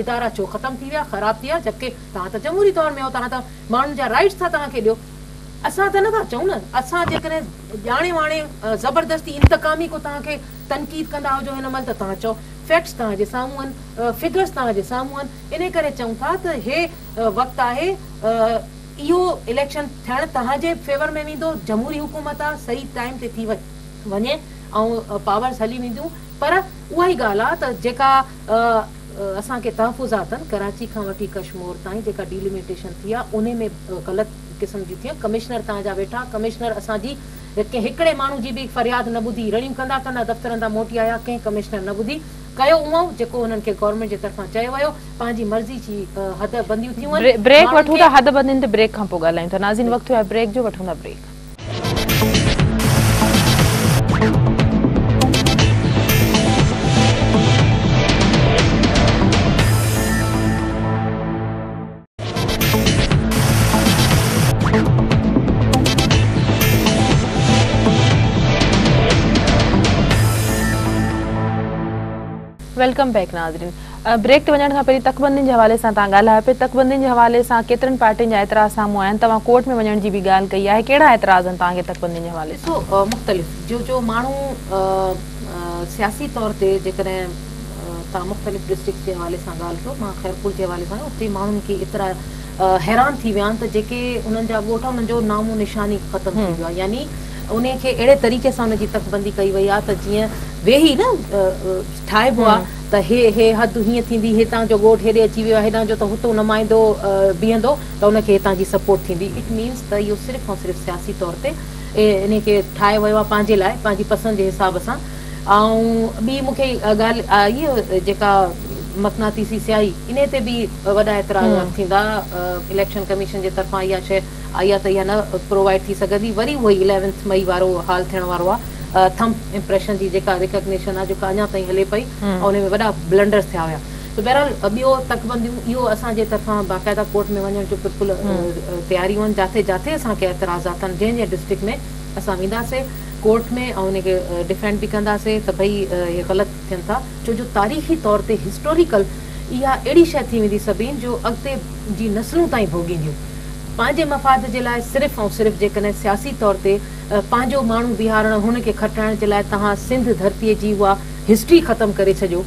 Speaker 3: ادارا ڇو ختم ٿي ويا خراب ٿي ويا جبڪه توهان ته جمهوري دور ۾ آهيو توهان ته ماڻهن جا رائيٽس ٿا توهان کي ڏيو. اسان ته نٿا چئون نه، اسان جيڪڏهن ڄاڻي واڻي زبردستي انتقامي ڪو توهان کي تنقيد ڪندا هجو هن مهل ته توهان چئو، فيڪٽس توهان جي سامهون آهن، فگرس توهان جي سامهون آهن، انهي ڪري چئون ٿا ته هي وقت آهي اهو اليڪشن ٿيڻ توهان جي فيور ۾ ويندو، جمهوري حڪومت آهي صحيح ٽائيم تي ٿي وڃي ۽ پاورز هلي وينديون پر اها ئي ڳالهه آهي ته جيڪا اسان کي تحفظات آهن ڪراچي کان وٺي ڪشمور تائين جيڪا ڊيلميٽيشن ٿي آهي انهي ۾ غلط قسم جون ٿيون ڪمشنر توهان جا ويٺا ڪمشنر اسان جي ڪنهن هڪڙي ماڻهو جي به فرياد نه ٻڌي رڙيون ڪندا ڪندا دفترن تان موٽي آيا ڪنهن ڪمشنر نه ٻڌي ڪيو اونئون جيڪو انهن کي گورنمينٽ جي طرفان چيو ويو پنهنجي مرضي جي حد بنديون ٿيون آهن
Speaker 1: بريڪ
Speaker 3: ماڻهن
Speaker 1: وٺون
Speaker 3: کي
Speaker 1: ٿا حد بندين تي بريڪ کان پوء ڳالهايون ٿا ناظرين وقت ٿيو آهي بريڪ جو وٺون ٿا بريڪ. Welcome back ناظرين بريڪ تي وڃڻ کان پهرين تڪبندين جي حوالي سان توهان ڳالهايو پئي تڪبندين جي حوالي سان ڪيترن پارٽين جا اعتراض سامهون آيا آهن توهان ڪورٽ ۾ وڃڻ جي به ڳالهه ڪئي آهي ڪهڙا اعتراض آهن توهان کي تڪبندين جي حوالي سان؟
Speaker 3: ڏسو مختلف جو جو ماڻهو سياسي طور تي جيڪڏهن توهان مختلف ڊسٽرڪٽس جي حوالي سان ڳالهه ڪيو مان خيرپور جي حوالي سان اتي ماڻهن کي ايترا حيران ٿي ويا آهن ته جيڪي انهن جا ڳوٺ انهن جو نام و نشان ئي ختم ٿي ويو آهي يعني انهي کي اهڙي طريقي سان ان جي تڪبندي ڪئي وئي آهي ته جيئن ويهي نه ٺاهبو آهي ته هي هي حد هيئن ٿيندي هتان جو ڳوٺ هيڏي اچي ويو آهي هيڏانهن جو ته هتو نمائندو بيهندو ته ان کي هتان جي سپورٽ ٿيندي it means ته اهو صرف ۽ صرف سياسي طور تي انهي کي ٺاهيو ويو آهي پنهنجي لاء پنهنجي پسند جي حساب سان ۽ ٻي مون کي ڳالهه آئي جيڪا مقناطيسي سياهي انهي تي به وڏا اعتراضات ٿيندا اليڪشن ڪميشن جي طرفان اها شيء آئي آهي ته اها نه پرووائيڊ ٿي سگهندي وري اهو ئي اليونٿ مئي وارو حال ٿيڻ وارو آهي ٿمب امپريشن جي جيڪا ريڪگنيشن آهي جيڪا اڃا تائين هلي پئي ۽ ان ۾ وڏا بلنڊرز ٿيا هيا ته بهرحال ٻيو تڪبنديون اهو اسان جي طرفان باقاعده ڪورٽ ۾ وڃڻ جو بلڪل تياريون آهن جاٿي جاٿي اسان کي اعتراضات آهن جنهن جنهن ڊسٽرڪٽ ۾ اسان وينداسي ڪورٽ ۾ ۽ ان کي ڊفينڊ به ڪنداسي ته ڀئي اهي غلط ٿين ٿا ڇو جو تاريخي طور تي هسٽوريڪل اها اهڙي شيء ٿي ويندي سبين جو اڳتي جي نسلون تائين ڀوڳينديون پنهنجي مفاد جي لاء صرف ۽ صرف جيڪڏهن سياسي طور تي پنهنجو ماڻهو بيهارڻ هن کي کٽائڻ جي لاء توهان سنڌ ڌرتي جي اها هسٽري ختم ڪري ڇڏيو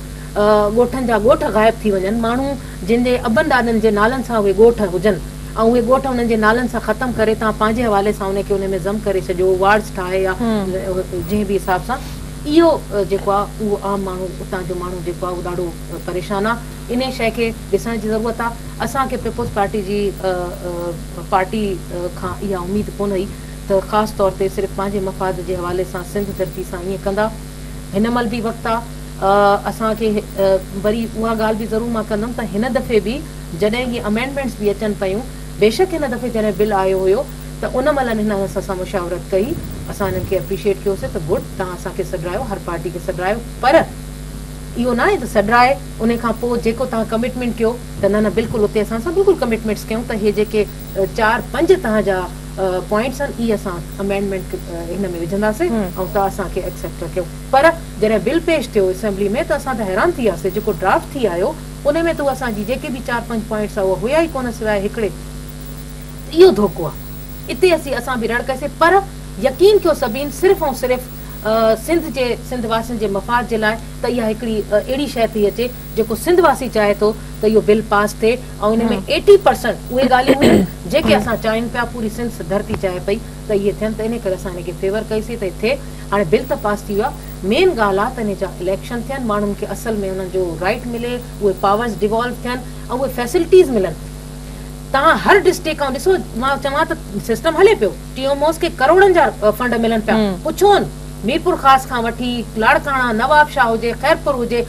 Speaker 3: ڳوٺن جا ڳوٺ غائب ٿي وڃن ماڻهو جن جي ابن ڏاڏن جي نالن سان اهي ڳوٺ هجن ۽ اهي ڳوٺ انهن جي نالن سان ختم ڪري توهان پنهنجي حوالي سان ان کي ان ۾ ضم ڪري ڇڏيو وارڊز ٺاهي يا جنهن به حساب سان اهو جيڪو آهي اهو عام ماڻهو اتان جو ماڻهو جيڪو آهي اهو ڏاڍو پريشان آهي انهي شيء کي ڏسڻ جي ضرورت آهي اسان کي پيپلز پارٽي جي پارٽي کان اها اميد ڪونه هئي ته خاص طور تي صرف پنهنجي مفاد جي حوالي سان سنڌ ڌرتي سان ائين ڪندا. هن مهل به وقت آ. اسان کي وري اها ڳالهه به ضرور مان ڪندم ته هن دفعي به جڏهن اهي امينڊمينٽس به اچن پيون بيشڪ هن دفعي جڏهن بل آيو هيو ته ان مهل هنن اسان سان مشاورت ڪئي اسان هنن کي اپريشيئيٽ ڪيوسي ته گڊ توهان اسان کي سڏرايو هر پارٽي کي سڏرايو پر اهو ناهي ته سڏرائي ان کان پوء جيڪو توهان ڪمٽمينٽ ڪيو ته نه نه بلڪل اتي اسان سان بلڪل ڪمٽمينٽس ڪيون ته هي جيڪي چار پنج توهان جا پوائنٽس آهن اهي اسان امينڊمينٽ هن ۾ وجهنداسين ۽ توهان اسان کي ايڪسيپٽ رکيو پر جڏهن بل پيش ٿيو اسيمبلي ۾ ته اسان ته حيران ٿي وياسين جيڪو ڊرافٽ ٿي آيو ان ۾ ته اسان جي جيڪي به چار پنج پوائنٽس هئا اهي هيا ئي ڪونه سواء هڪڙي ته اهو ڌوڪو آهي اتي اسين اسان به رڙ ڪئيسين پر يقين ڪيو سبين صرف ۽ صرف سنڌ جي سنڌ واسين جي مفاد جي لاء ته اها هڪڙي اهڙي شيء ٿي اچي جيڪو سنڌ واسي چاهي ٿو ته اهو بل پاس ٿئي ۽ ان ۾ ايٽي پرسنٽ اهي ڳالهيون هيون جيڪي اسان چاهيون پيا پوري سنڌ ڌرتي چاهي پئي ته اهي ٿين ته انهي ڪري اسان ان کي فيور ڪئي سين ته ٿئي هاڻي بل ته پاس ٿي ويو آهي مين ڳالهه آهي ته انهي جا اليڪشن ٿين ماڻهن کي اصل ۾ انهن جو رائيٽ ملي اهي پاورز ڊيوالو ٿين ۽ اهي فيسلٽيز ملن توهان هر ڊسٽرڪٽ کان ڏسو مان چوان ته سسٽم هلي پيو ٽي ايم اوز کي ڪروڙن جا فنڊ ملن پيا پڇون ميرپورخاص کان وٺي لاڙڪاڻا نوابشاهه هجي خيرپور هجي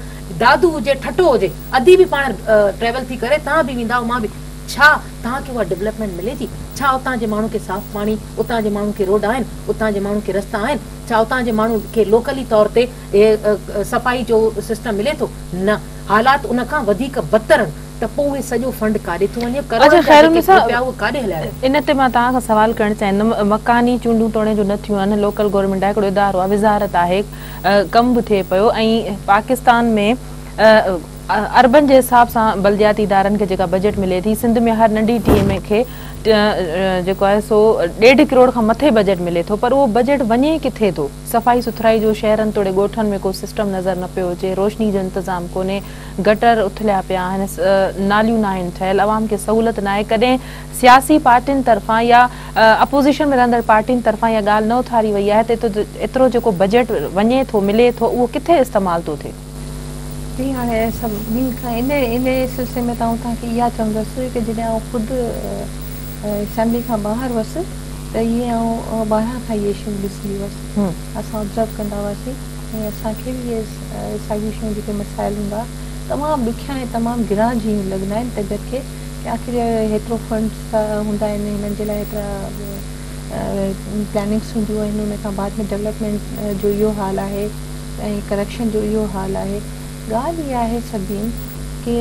Speaker 3: دادو هجي ٺٽو هجي ادي به پاڻ ٽريول ٿي ڪري توهان به ويندا مان به ڇا توهان کي اها ڊولپمينٽ ملي ٿي ڇا اتان جي ماڻهن کي صاف پاڻي اتان جي ماڻهن کي روڊ آهن اتان جي ماڻهن کي رستا آهن ڇا اتان جي ماڻهن کي لوڪلي طور تي صفائي جو سسٽم ملي ٿو نه حالات ان کان وڌيڪ بدتر آهن ته پوء اهي سڄو فنڊ ڪاڏي ٿو وڃي، ڪروڙن
Speaker 1: اڇا
Speaker 3: جا
Speaker 1: خير
Speaker 3: جيڪي
Speaker 1: النساء
Speaker 3: رپيا اهي ڪاڏي هليا ويا.
Speaker 1: ان تي مان توهان کان سوال ڪرڻ چاهيندم مڪاني چونڊون توڻي جو نه ٿيون آهن لوڪل گورنمينٽ آهي هڪڙو ادارو آهي وزارت آهي ڪم به ٿئي پيو ۽ پاڪستان ۾ اربن جي حساب سان بلدياتي ادارن کي جيڪا بجيٽ ملي ٿي سنڌ ۾ هر ننڍي ٽي ايم اي کي جيڪو آهي سو ڏيڍ ڪروڙ کان مٿي بجيٽ ملي ٿو پر اهو بجيٽ وڃي ڪٿي ٿو؟ صفائي سٿرائي جو شهرن توڙي ڳوٺن ۾ ڪو سسٽم نظر نه پيو اچي، روشني جو انتظام ڪونهي، گٽر اٿليا پيا آهن، ناليون ناهن ٺهيل، عوام کي سهولت ناهي، ڪڏهن سياسي پارٽين طرفان يا اپوزيشن ۾ رهندڙ پارٽين طرفان اها ڳالهه نه اٿاري وئي آهي ته ايترو جيڪو بجيٽ وڃي ٿو ملي ٿو اهو ڪٿي استعمال ٿو ٿئي؟
Speaker 2: جي هاڻي سڀني کان ان ان سلسلي ۾ ته آئون توهان کي اها چوندس ڪه جڏهن آئون خود اسيمبلي کان ٻاهر هئس ته اهي آئون ٻاهران کان اهي شيون ڏسندي هئس اسان آبزرو ڪندا هئاسين ۽ اسان کي به اهي ساڳيون شيون جيڪي مسائل هوندا تمام ڏکيا ۽ تمام گران جيئن لڳندا آهن طبيعت کي ڪه آخر هيترو فنڊس هوندا آهن هنن جي لاء هيترا پلاننگس هونديون آهن ان کان بعد ۾ ڊولپمينٽ جو اهو حال آهي ۽ ڪرپشن جو اهو حال آهي ڳالهه اها آهي سبين ڪي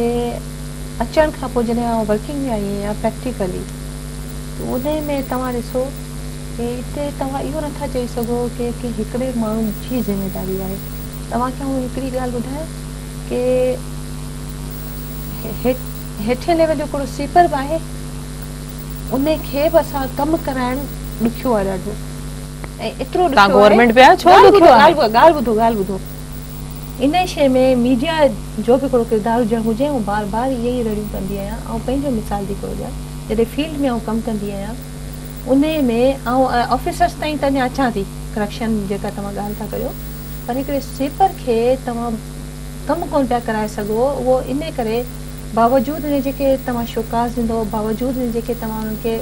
Speaker 2: اچڻ کان پوء جڏهن آئون ورڪنگ ۾ آئي آهيان پريڪٽيڪلي ته انهي ۾ توهان ڏسو ڪي اتي توهان اهو نٿا چئي سگهو ڪي ڪنهن هڪڙي ماڻهو جي ذميداري آهي توهان کي آئون هڪڙي ڳالهه ٻڌايان ڪي هيٺين ليول جو هڪڙو سوئيپر به آهي انهي کي به اسان ڪم ڪرائڻ ڏکيو آهي ڏاڍو ۽ ايترو
Speaker 1: توهان
Speaker 2: ڏکيو آهي
Speaker 1: گورنمينٽ پيا ڇو
Speaker 2: ڳالهه
Speaker 1: ڏکيو
Speaker 2: ٻڌو
Speaker 1: آهي؟
Speaker 2: ڳالهه ٻڌو ڳالهه ٻڌو انهي شيء ۾ ميڊيا جو به هڪڙو ڪردار هجڻ گهرجي آئون بار بار اهي ئي رڙيون ڪندي آهيان آئون پنهنجو مثال ٿي ڪري ڏيان جڏهن فيلڊ ۾ آئون ڪم ڪندي آهيان انهي ۾ آئون آفيسرس تائين ته اڃا اچان ٿي ڪرپشن جيڪا توهان ڳالهه ٿا ڪريو پر هڪڙي سوئيپر کي توهان ڪم ڪونه پيا ڪرائي سگهو اهو انهي ڪري باوجود انهي جي ڪي توهان شوڪاز ڏيندو باوجود انهي جي ڪي توهان انهن کي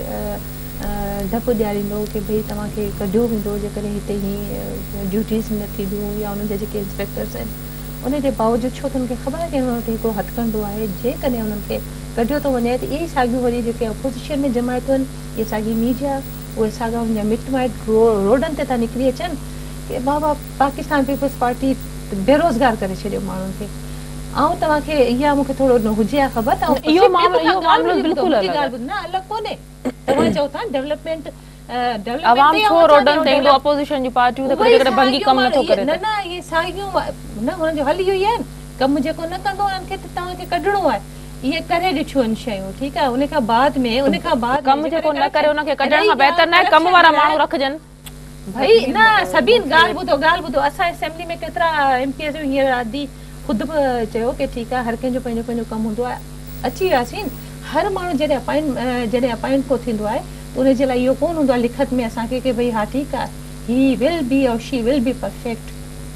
Speaker 2: ڊپ ڏياريندو ڪي ڀئي توهان کي ڪڍيو ويندو جيڪڏهن هتي هي ڊيوٽيز نه ٿينديون يا انهن جا جيڪي انسپيڪٽرس آهن انهي جي باوجود ڇو ته انهن کي خبر آهي ڪي انهن وٽ هڪڙو هٿڪنڊو آهي جيڪڏهن انهن کي ڪڍيو ٿو وڃي ته اهي ئي ساڳيون وري جيڪي اپوزيشن ۾ جماعتون آهن اهي ساڳي ميڊيا اهي ساڳا انهن جا مٽ مائٽ روڊن تي ٿا نڪري اچن ڪي بابا پاڪستان پيپلز پارٽي بيروزگار ڪري ڇڏيو ماڻهن کي. آئون توهان کي اها مون کي ٿورو نه هجي ها خبر ته آئون
Speaker 1: اهو معاملو اهو معاملو بلڪل الڳ آهي.
Speaker 2: نه الڳ ڪونهي توهان چئو ٿا ڊولپمينٽ ڊولپمينٽ
Speaker 1: عوام ڇو روڊن تي ايندو اپوزيشن جون پارٽيون ته ڪڏهن ڪڏهن ڀنگي ڪم نٿو ڪري
Speaker 2: نه نه اهي ساڳيون نه هنن جو حل اهو ئي آهي نه ڪم جيڪو نه ڪندو انهن کي ته توهان کي ڪڍڻو آهي اهي ڪري ڏٺيون آهن شيون ٺيڪ آهي ان کان بعد ۾ ان کان بعد
Speaker 1: ڪم جيڪو نه ڪري ان کي ڪڍڻ کان بهتر نه آهي ڪم وارا ماڻهو رکجن.
Speaker 2: ڀئي نه سبين ڳالهه ٻڌو ڳالهه ٻڌو اسان اسيمبلي ۾ ڪيترا ايم پي ايز هينئر ادي خود به چيو ڪي ٺيڪ آهي هر ڪنهن جو پنهنجو پنهنجو ڪم هوندو آهي اچي وياسين هر ماڻهو جڏهن اپائنٽ جڏهن اپائنٽ ڪو ٿيندو آهي ته ان جي لاء اهو ڪونه هوندو آهي لکت ۾ اسان کي ڪي ڀئي ها ٺيڪ آهي he will be or she will be perfect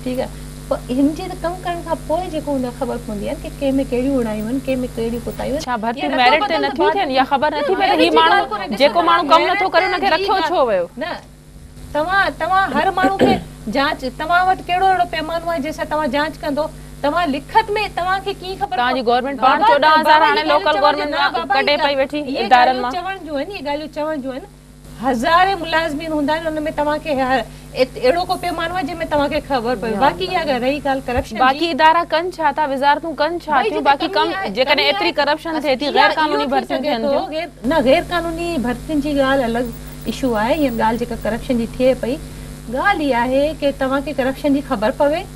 Speaker 2: ٺيڪ آهي پر هن جي ته ڪم ڪرڻ کان پوء جيڪو هن خبر پوندي آهي ڪي ڪنهن ۾ ڪهڙيون اوڻايون آهن ڪنهن ۾ ڪهڙيون ڪوتاهيون آهن
Speaker 1: ڇا ڀرتيون ميرٽ تي نٿيون ٿين يا خبر نٿي پئي ته هي ماڻهو جيڪو ماڻهو ڪم نٿو ڪري ان کي رکيو ڇو ويو؟
Speaker 2: نه توهان توهان هر ماڻهو کي جانچ توهان وٽ ڪهڙو اهڙو پيمانو آهي جنهن سان توهان جانچ ڪندو توهان لکت ۾ توهان کي ڪيئن خبر
Speaker 1: توهان جي گورنمينٽ پاڻ 14,000 هاڻي لوڪل گورنمينٽ مان ڪڍي پئي ويٺي ادارن مان.
Speaker 2: چوڻ جون آهن اهي ڳالهيون چوڻ جون آهن هزارين ملازمين هوندا آهن ان ۾ توهان کي اهڙو ڪو پيمانو آهي جنهن ۾ توهان کي خبر پوي باقي اها رهي ڳالهه ڪرپشن جي.
Speaker 1: باقي ادارا ڪن ڇا ٿا وزارتون ڪن ڇا ٿيون باقي ڪم جيڪڏهن ايتري ڪرپشن ٿئي ٿي غير قانوني ڀرتيون ٿين ٿيون.
Speaker 2: نه غير قانوني ڀرتين جي ڳالهه الڳ اشو آهي هينئر ڳالهه جيڪا ڪرپشن جي ٿئي پئي ڳالهه اها آهي ڪي توهان کي ڪرپشن جي خبر پوي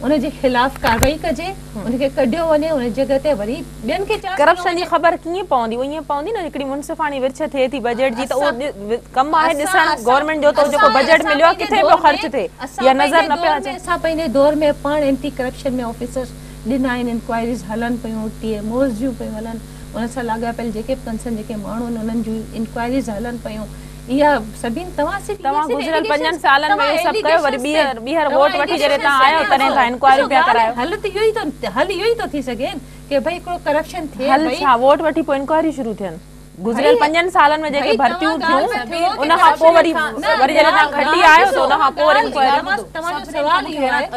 Speaker 2: ان جي خلاف ڪارروائي ڪجي ان کي ڪڍيو وڃي ان جڳهه تي وري ٻين کي چانس ڏنو
Speaker 1: ڪرپشن جي
Speaker 2: وڃي.
Speaker 1: خبر ڪيئن پوندي اهو ائين پوندي نه هڪڙي منصفاڻي ورڇ ٿئي ٿي بجيٽ جي ته اهو ڪم آهي ڏسڻ گورنمينٽ جو ته جيڪو بجيٽ مليو آهي ڪٿي پيو خرچ ٿئي يا نظر نه پيا اچن.
Speaker 2: اسان پنهنجي دور ۾ پاڻ اينٽي ڪرپشن ۾ آفيسرس ڏنا آهن انڪوائريز هلن پيون ٽي ايم اوز جون پيون هلن ان سان لاڳاپيل جيڪي به ڪنسرن جيڪي ماڻهو آهن انهن جون انڪوائريز هلن پيون اها سڀين توهان صرف
Speaker 1: توهان گذريل پنجن سالن ۾ اهو سڀ ڪيو وري ٻيهر ٻيهر ووٽ وٺي جڏهن توهان آيا تڏهن توهان انڪوائريون پيا ڪرايو.
Speaker 2: حل ته اهو ئي ٿو حل اهو ئي ٿو ٿي سگهي ڪي ڀئي هڪڙو ڪرپشن ٿئي
Speaker 1: حل ڇا ووٽ وٺي پوء انڪوائريون شروع ٿين گذريل پنجن سالن ۾ جيڪي ڀرتيون ٿيون ان کان پوء وري وري جڏهن توهان کٽي آيو ته ان کان پوء وري انڪوائريون.
Speaker 2: توهان جو سوال اهو آهي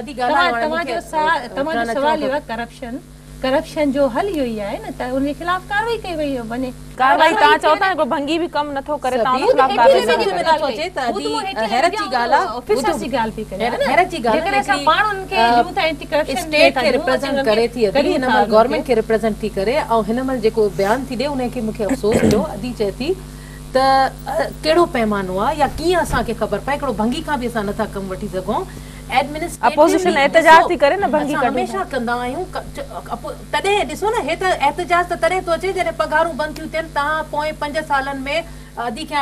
Speaker 2: توهان جو سوال اهو آهي ڪرپشن ڪرپشن جو حل اهو ئي آهي نه ته ان جي خلاف ڪارروائي ڪئي وئي وڃي.
Speaker 1: ڪارروائي توهان چئو ٿا هڪڙو ڀنگي به ڪم نٿو ڪري توهان ان خلاف ڪارروائي
Speaker 3: سڀني کي نٿو اچي ته ادي حيرت جي ڳالهه آهي
Speaker 2: آفيسرز جي ڳالهه پئي ڪريان نه
Speaker 3: حيرت جي ڳالهه
Speaker 2: جيڪڏهن اسان پاڻ انهن کي ڏيون ٿا اينٽي ڪرپشن
Speaker 3: اسٽيٽ کي ريپريزنٽ ڪري ٿي ادي هن مهل گورنمينٽ کي ريپريزنٽ ٿي ڪري ۽ هن مهل جيڪو بيان ٿي ڏي ان کي مون کي افسوس ٿيو ادي چئي ٿي ته ڪهڙو پيمانو آهي يا ڪيئن اسان کي خبر پئي هڪڙو ڀنگي کان به اسان نٿا ڪم وٺي سگهون
Speaker 1: اپوزيشن احتجاج ٿي ڪري نه ڀنگي
Speaker 3: اسان
Speaker 1: ڪڍو.
Speaker 3: هميشه ڪندا آهيون تڏهن ڏسو نه هي ته احتجاج ته تڏهن ٿو اچي جڏهن پگهارون بند ٿيون ٿين توهان پوئين 5 سالن ۾ ادي کي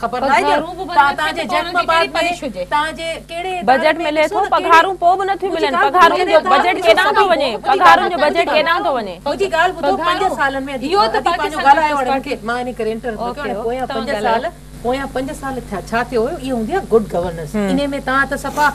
Speaker 3: خبر ناهي ڄڻ توهان جي جيڪب آباد ۾ توهان جي ڪهڙي
Speaker 1: بجيٽ ملي ٿو پگهارون پوء به نٿيون ملن پگهارون جو بجيٽ ڪيڏانهن ٿو وڃي پگهارن جو بجيٽ ڪيڏانهن ٿو وڃي.
Speaker 3: منهنجي ڳالهه ٻڌو 5 سالن ۾ ادي پنهنجو ڳالهايو هاڻي مونکي مان انهي ڪري انٽرپٽ نه ڪيو هاڻي پويان 5 سال پويان 5 سال ٿيا ڇا ٿيو هيو اهو هوندي آهي گڊ گورننس انهي ۾ توهان ته صفا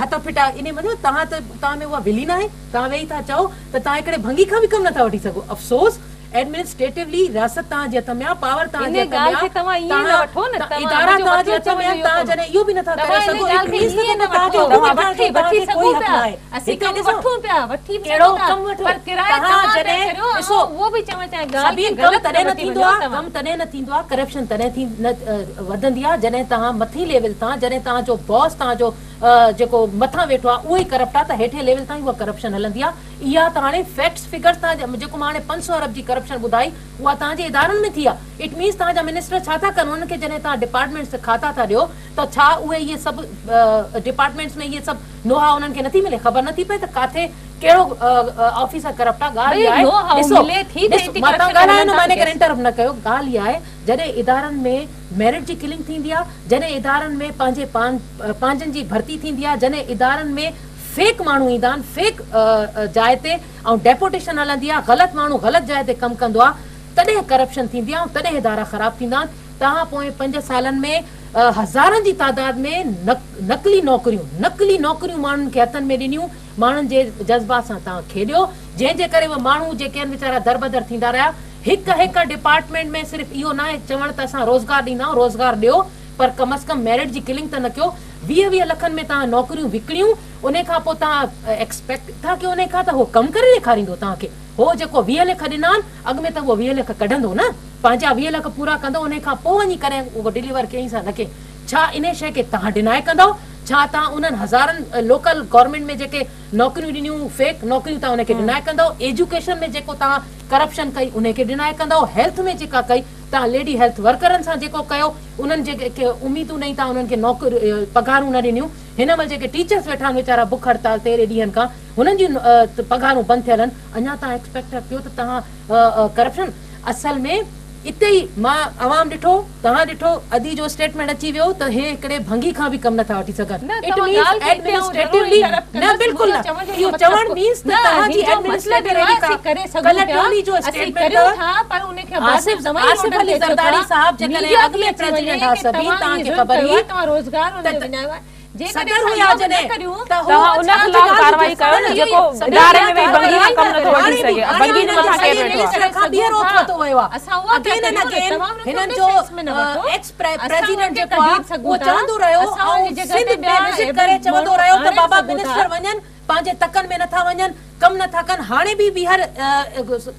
Speaker 3: هٿ ڦٽا انهي مطلب توهان ته توهان ۾ اها ول ئي ناهي توهان ويهي ٿا چئو ته توهان هڪڙي ڀنگي کان به ڪم نٿا وٺي سگهو افسوس ايڊمنسٽريٽولي رياست توهان جي هٿ ۾ آهي، پاور توهان جي
Speaker 2: ان
Speaker 3: هٿ ۾
Speaker 2: ڳالهه کي
Speaker 3: آهي،
Speaker 2: توهان ائين نه وٺو نه،
Speaker 3: توهان
Speaker 2: توهان
Speaker 3: ادارا
Speaker 2: منهنجو
Speaker 3: توهان جي
Speaker 2: مطلب
Speaker 3: هٿ ۾
Speaker 2: چوڻ
Speaker 3: آهن،
Speaker 2: جو
Speaker 3: توهان
Speaker 2: اهو
Speaker 3: جڏهن اهو به نٿا ڪري
Speaker 2: توهان ان
Speaker 3: سگهو
Speaker 2: ڳالهه
Speaker 3: it
Speaker 2: کي
Speaker 3: مينز ته
Speaker 2: ائين نه
Speaker 3: توهان کي
Speaker 2: وٺو،
Speaker 3: حڪومت
Speaker 2: توهان
Speaker 3: ٺاهڻ جو
Speaker 2: وٺي
Speaker 3: توهان
Speaker 2: وٺي
Speaker 3: کي ڪوئي
Speaker 2: سگهون
Speaker 3: حق
Speaker 2: پيا،
Speaker 3: ناهي.
Speaker 2: اسين
Speaker 3: هتي
Speaker 2: ڪم
Speaker 3: ڏسو
Speaker 2: وٺون پيا، وٺي به
Speaker 3: ڪهڙو
Speaker 2: سگهون ٿا،
Speaker 3: ڪم وٺو
Speaker 2: پر ڪرايو
Speaker 3: توهان
Speaker 2: توهان پيا
Speaker 3: جڏهن
Speaker 2: ڪريو،
Speaker 3: ڏسو
Speaker 2: آئون اهو به چوڻ چاهيان ڳالهه کي
Speaker 3: سبين ڪم
Speaker 2: غلط نه
Speaker 3: تڏهن نه
Speaker 2: وٺي
Speaker 3: ٿيندو
Speaker 2: وڃو
Speaker 3: آهي
Speaker 2: توهان.
Speaker 3: ڪم تڏهن نه ٿيندو آهي ڪرپشن تڏهن ٿي نه وڌندي آهي جڏهن توهان مٿين ليول تان جڏهن توهان جو باس توهان جو جيڪو مٿان ويٺو آهي اهو ئي ڪرپٽ آهي ته هيٺين ليول تائين اها ڪرپشن هلندي آهي اها ته هاڻي فيڪٽس فگرز توهان جيڪو مان هاڻي 500 ارب جي ڪرپشن ٻڌائي اها توهان جي ادارن ۾ ٿي آهي it means توهان جا منسٽر ڇا ٿا ڪن انهن کي جڏهن توهان ڊپارٽمينٽس کاتا ٿا ڏيو ته ڇا اهي اهي سڀ ڊپارٽمينٽس ۾ اهي سڀ نو how انهن کي نٿي ملي خبر نٿي پئي ته ڪاٿي ڪهڙو آفيسر ڪرپٽ آهي ڳالهه اها
Speaker 2: نو
Speaker 3: آهي
Speaker 2: هائو
Speaker 3: ڏسو
Speaker 2: ملي ٿي ته
Speaker 3: ڏسو
Speaker 2: اينٽي
Speaker 3: مان توهان
Speaker 2: ڪرپشن
Speaker 3: ڳالهايو
Speaker 2: هلن
Speaker 3: نه
Speaker 2: ٿا
Speaker 3: مان ان ڪري
Speaker 2: ڪيس.
Speaker 3: انٽرپٽ نه ڪيو ڳالهه اها آهي جڏهن ادارن ۾ ميرٽ جي ڪلنگ ٿيندي آهي جڏهن ادارن ۾ پنهنجي پنهنجن جي ڀرتي ٿيندي آهي جڏهن ادارن ۾ فيڪ ماڻهو ايندا آهن فيڪ جاء تي ۽ ڊيپوٽيشن هلندي آهي غلط ماڻهو غلط جاء تي ڪم ڪندو آهي تڏهن ڪرپشن ٿيندي آهي ۽ تڏهن ادارا خراب ٿيندا آهن توهان پوئين 5 سالن ۾ هزارن جي تعداد ۾ نقلي نوڪريون نقلي نوڪريون ماڻهن کي هٿن ۾ ڏنيون ماڻهن جي جذبات سان توهان کيڏيو جنهن جي ڪري اهي ماڻهو جيڪي آهن ويچارا دربدر ٿيندا رهيا هڪ هڪ ڊپارٽمينٽ ۾ صرف اهو ناهي چوڻ ته اسان روزگار ڏيندا آهيون روزگار ڏيو پر ڪم از ڪم ميرٽ جي ڪلنگ ته نه ڪيو، 20 20 لکن ۾ توهان نوڪريون وڪڻيون، انهي کان پوء توهان ايڪسپيڪٽ ٿا ڪيو انهي کان ته هو ڪم ڪري ڏيکاريندو توهان کي، هو جيڪو 20 لک ڏنا آهن اڳ ۾ ته اهو 20 لک ڪڍندو نه، پنهنجا 20 لک پورا ڪندو انهي کان پوء وڃي ڪڏهن اهو ڊليور ڪيائين سا نه ڪيائين، ڇا انهي شيء کي توهان ڊنائي ڪندؤ؟ ڇا توهان انهن هزارن لوڪل گورنمينٽ ۾ جيڪي نوڪريون ڏنيون فيڪ نوڪريون توهان انهي کي ڊنائي ڪندؤ؟ ايجوڪيشن ۾ جيڪو توهان ڪرپشن ڪئي انهي کي ڊنائي ڪندؤ؟ هيلٿ ۾ جيڪا ڪئي توهان ليڊي هيلٿ ورڪرن سان جيڪو ڪيو انهن جيڪي اميدون ڏئي توهان انهن کي نوڪريون پگهارون نه ڏنيون هن مهل جيڪي ٽيچرس ويٺا آهن ويچارا بک هڙتال تي ايڏي ڏينهن کان هنن جون پگهارون بند ٿيل آهن اڃا توهان ايڪسپيڪٽ ٿا ڪيو ته توهان ڪرپشن اصل ۾ اتي ئي مان عوام ڏٺو توهان ڏٺو ادي جو اسٽيٽمينٽ اچي ويو ته هي هڪڙي ڀنگي کان به ڪم نٿا وٺي سگهن
Speaker 2: نه
Speaker 3: it
Speaker 2: توهان
Speaker 3: مينز
Speaker 2: ڳالهه کي اتي آئون ضرور
Speaker 3: ايڊمنسٽريٽولي
Speaker 2: انٽرپٽ
Speaker 3: نه
Speaker 2: ڪندس
Speaker 3: بلڪل
Speaker 2: منهنجو
Speaker 3: نه
Speaker 2: چوڻ جو
Speaker 3: اهو
Speaker 2: اهو مطلب
Speaker 3: چوڻ مينز ته
Speaker 2: نه
Speaker 3: توهان
Speaker 2: هن
Speaker 3: جي
Speaker 2: جو مطلب
Speaker 3: ايڊمنسٽريٽر
Speaker 2: اهو آهي
Speaker 3: اهڙي ڪا
Speaker 2: اسين ڪري سگهون
Speaker 3: ڪلهه
Speaker 2: پيا
Speaker 3: ٽولي جو
Speaker 2: اسين
Speaker 3: اسٽيٽمينٽ
Speaker 2: ڪريون
Speaker 3: اٿو
Speaker 2: ٿا پر ان کي بعد ۾
Speaker 3: آصف
Speaker 2: توهان ئي
Speaker 3: آصف
Speaker 2: روڊن
Speaker 3: علي
Speaker 2: تي اچو
Speaker 3: زرداري
Speaker 2: ٿا
Speaker 3: صاحب جيڪڏهن
Speaker 2: ميڊيا
Speaker 3: اڳ
Speaker 2: ٿي
Speaker 3: ۾
Speaker 2: اچي وڃي
Speaker 3: پريزيڊنٽ ها
Speaker 2: ڪي
Speaker 3: سبين
Speaker 2: توهان
Speaker 3: توهان
Speaker 2: هي
Speaker 3: کي
Speaker 2: ظلم
Speaker 3: خبر
Speaker 2: ڪيو
Speaker 3: هئي
Speaker 2: آهي توهان روزگار ان
Speaker 3: ته
Speaker 2: جو وڃايو آهي جيڪڏهن
Speaker 3: صدر
Speaker 2: اسان
Speaker 3: هيا
Speaker 2: اهو به نه
Speaker 3: جڏهن
Speaker 2: ڪريون
Speaker 3: ته هو
Speaker 1: توهان ان
Speaker 3: ڇا جي
Speaker 1: خلاف
Speaker 3: ڳالهه
Speaker 1: ڪارروائي
Speaker 3: ڏسو
Speaker 1: ڪيو نه
Speaker 3: نه
Speaker 1: جيڪو
Speaker 3: سبين
Speaker 1: اداري
Speaker 3: اها
Speaker 1: ۾ ويهي
Speaker 3: ڪارروائي
Speaker 1: ڀنگي کان ڪم نٿو وٺي
Speaker 3: هاڻي به
Speaker 1: سگهي
Speaker 3: هاڻي
Speaker 1: ڀنگي
Speaker 3: به
Speaker 1: جي مٿان ڪير
Speaker 3: سڄي
Speaker 1: ويٺو آهي
Speaker 3: منسٽر کان ٻيهر اوٿ ورتو ويو آهي
Speaker 2: اسان اها پيا
Speaker 3: اگين اينڊ
Speaker 2: ڪريون نه
Speaker 3: اگين
Speaker 2: توهان ان کي
Speaker 3: هنن
Speaker 2: ان
Speaker 3: جو
Speaker 2: سينس ۾ نه وٺو
Speaker 3: ايڪس
Speaker 2: اسان
Speaker 3: پريزيڊنٽ
Speaker 2: ان کي
Speaker 3: جيڪو
Speaker 2: ڪڍي
Speaker 3: آهي
Speaker 2: سگهون
Speaker 3: اهو
Speaker 2: ٿا
Speaker 3: چوندو رهيو
Speaker 2: اسان ان
Speaker 3: ۽
Speaker 2: جي جڳهه
Speaker 3: سنڌ
Speaker 2: تي
Speaker 3: ۾
Speaker 2: ٻيا
Speaker 3: وزٽ
Speaker 2: ايبل
Speaker 3: ڪري چوندو
Speaker 2: ماڻهو
Speaker 3: رهيو ته
Speaker 2: آڻي
Speaker 3: بابا
Speaker 2: سگهون ٿا
Speaker 3: منسٽر وڃن پنهنجي تڪن ۾ نٿا وڃن ڪم نٿا ڪن هاڻي به ٻيهر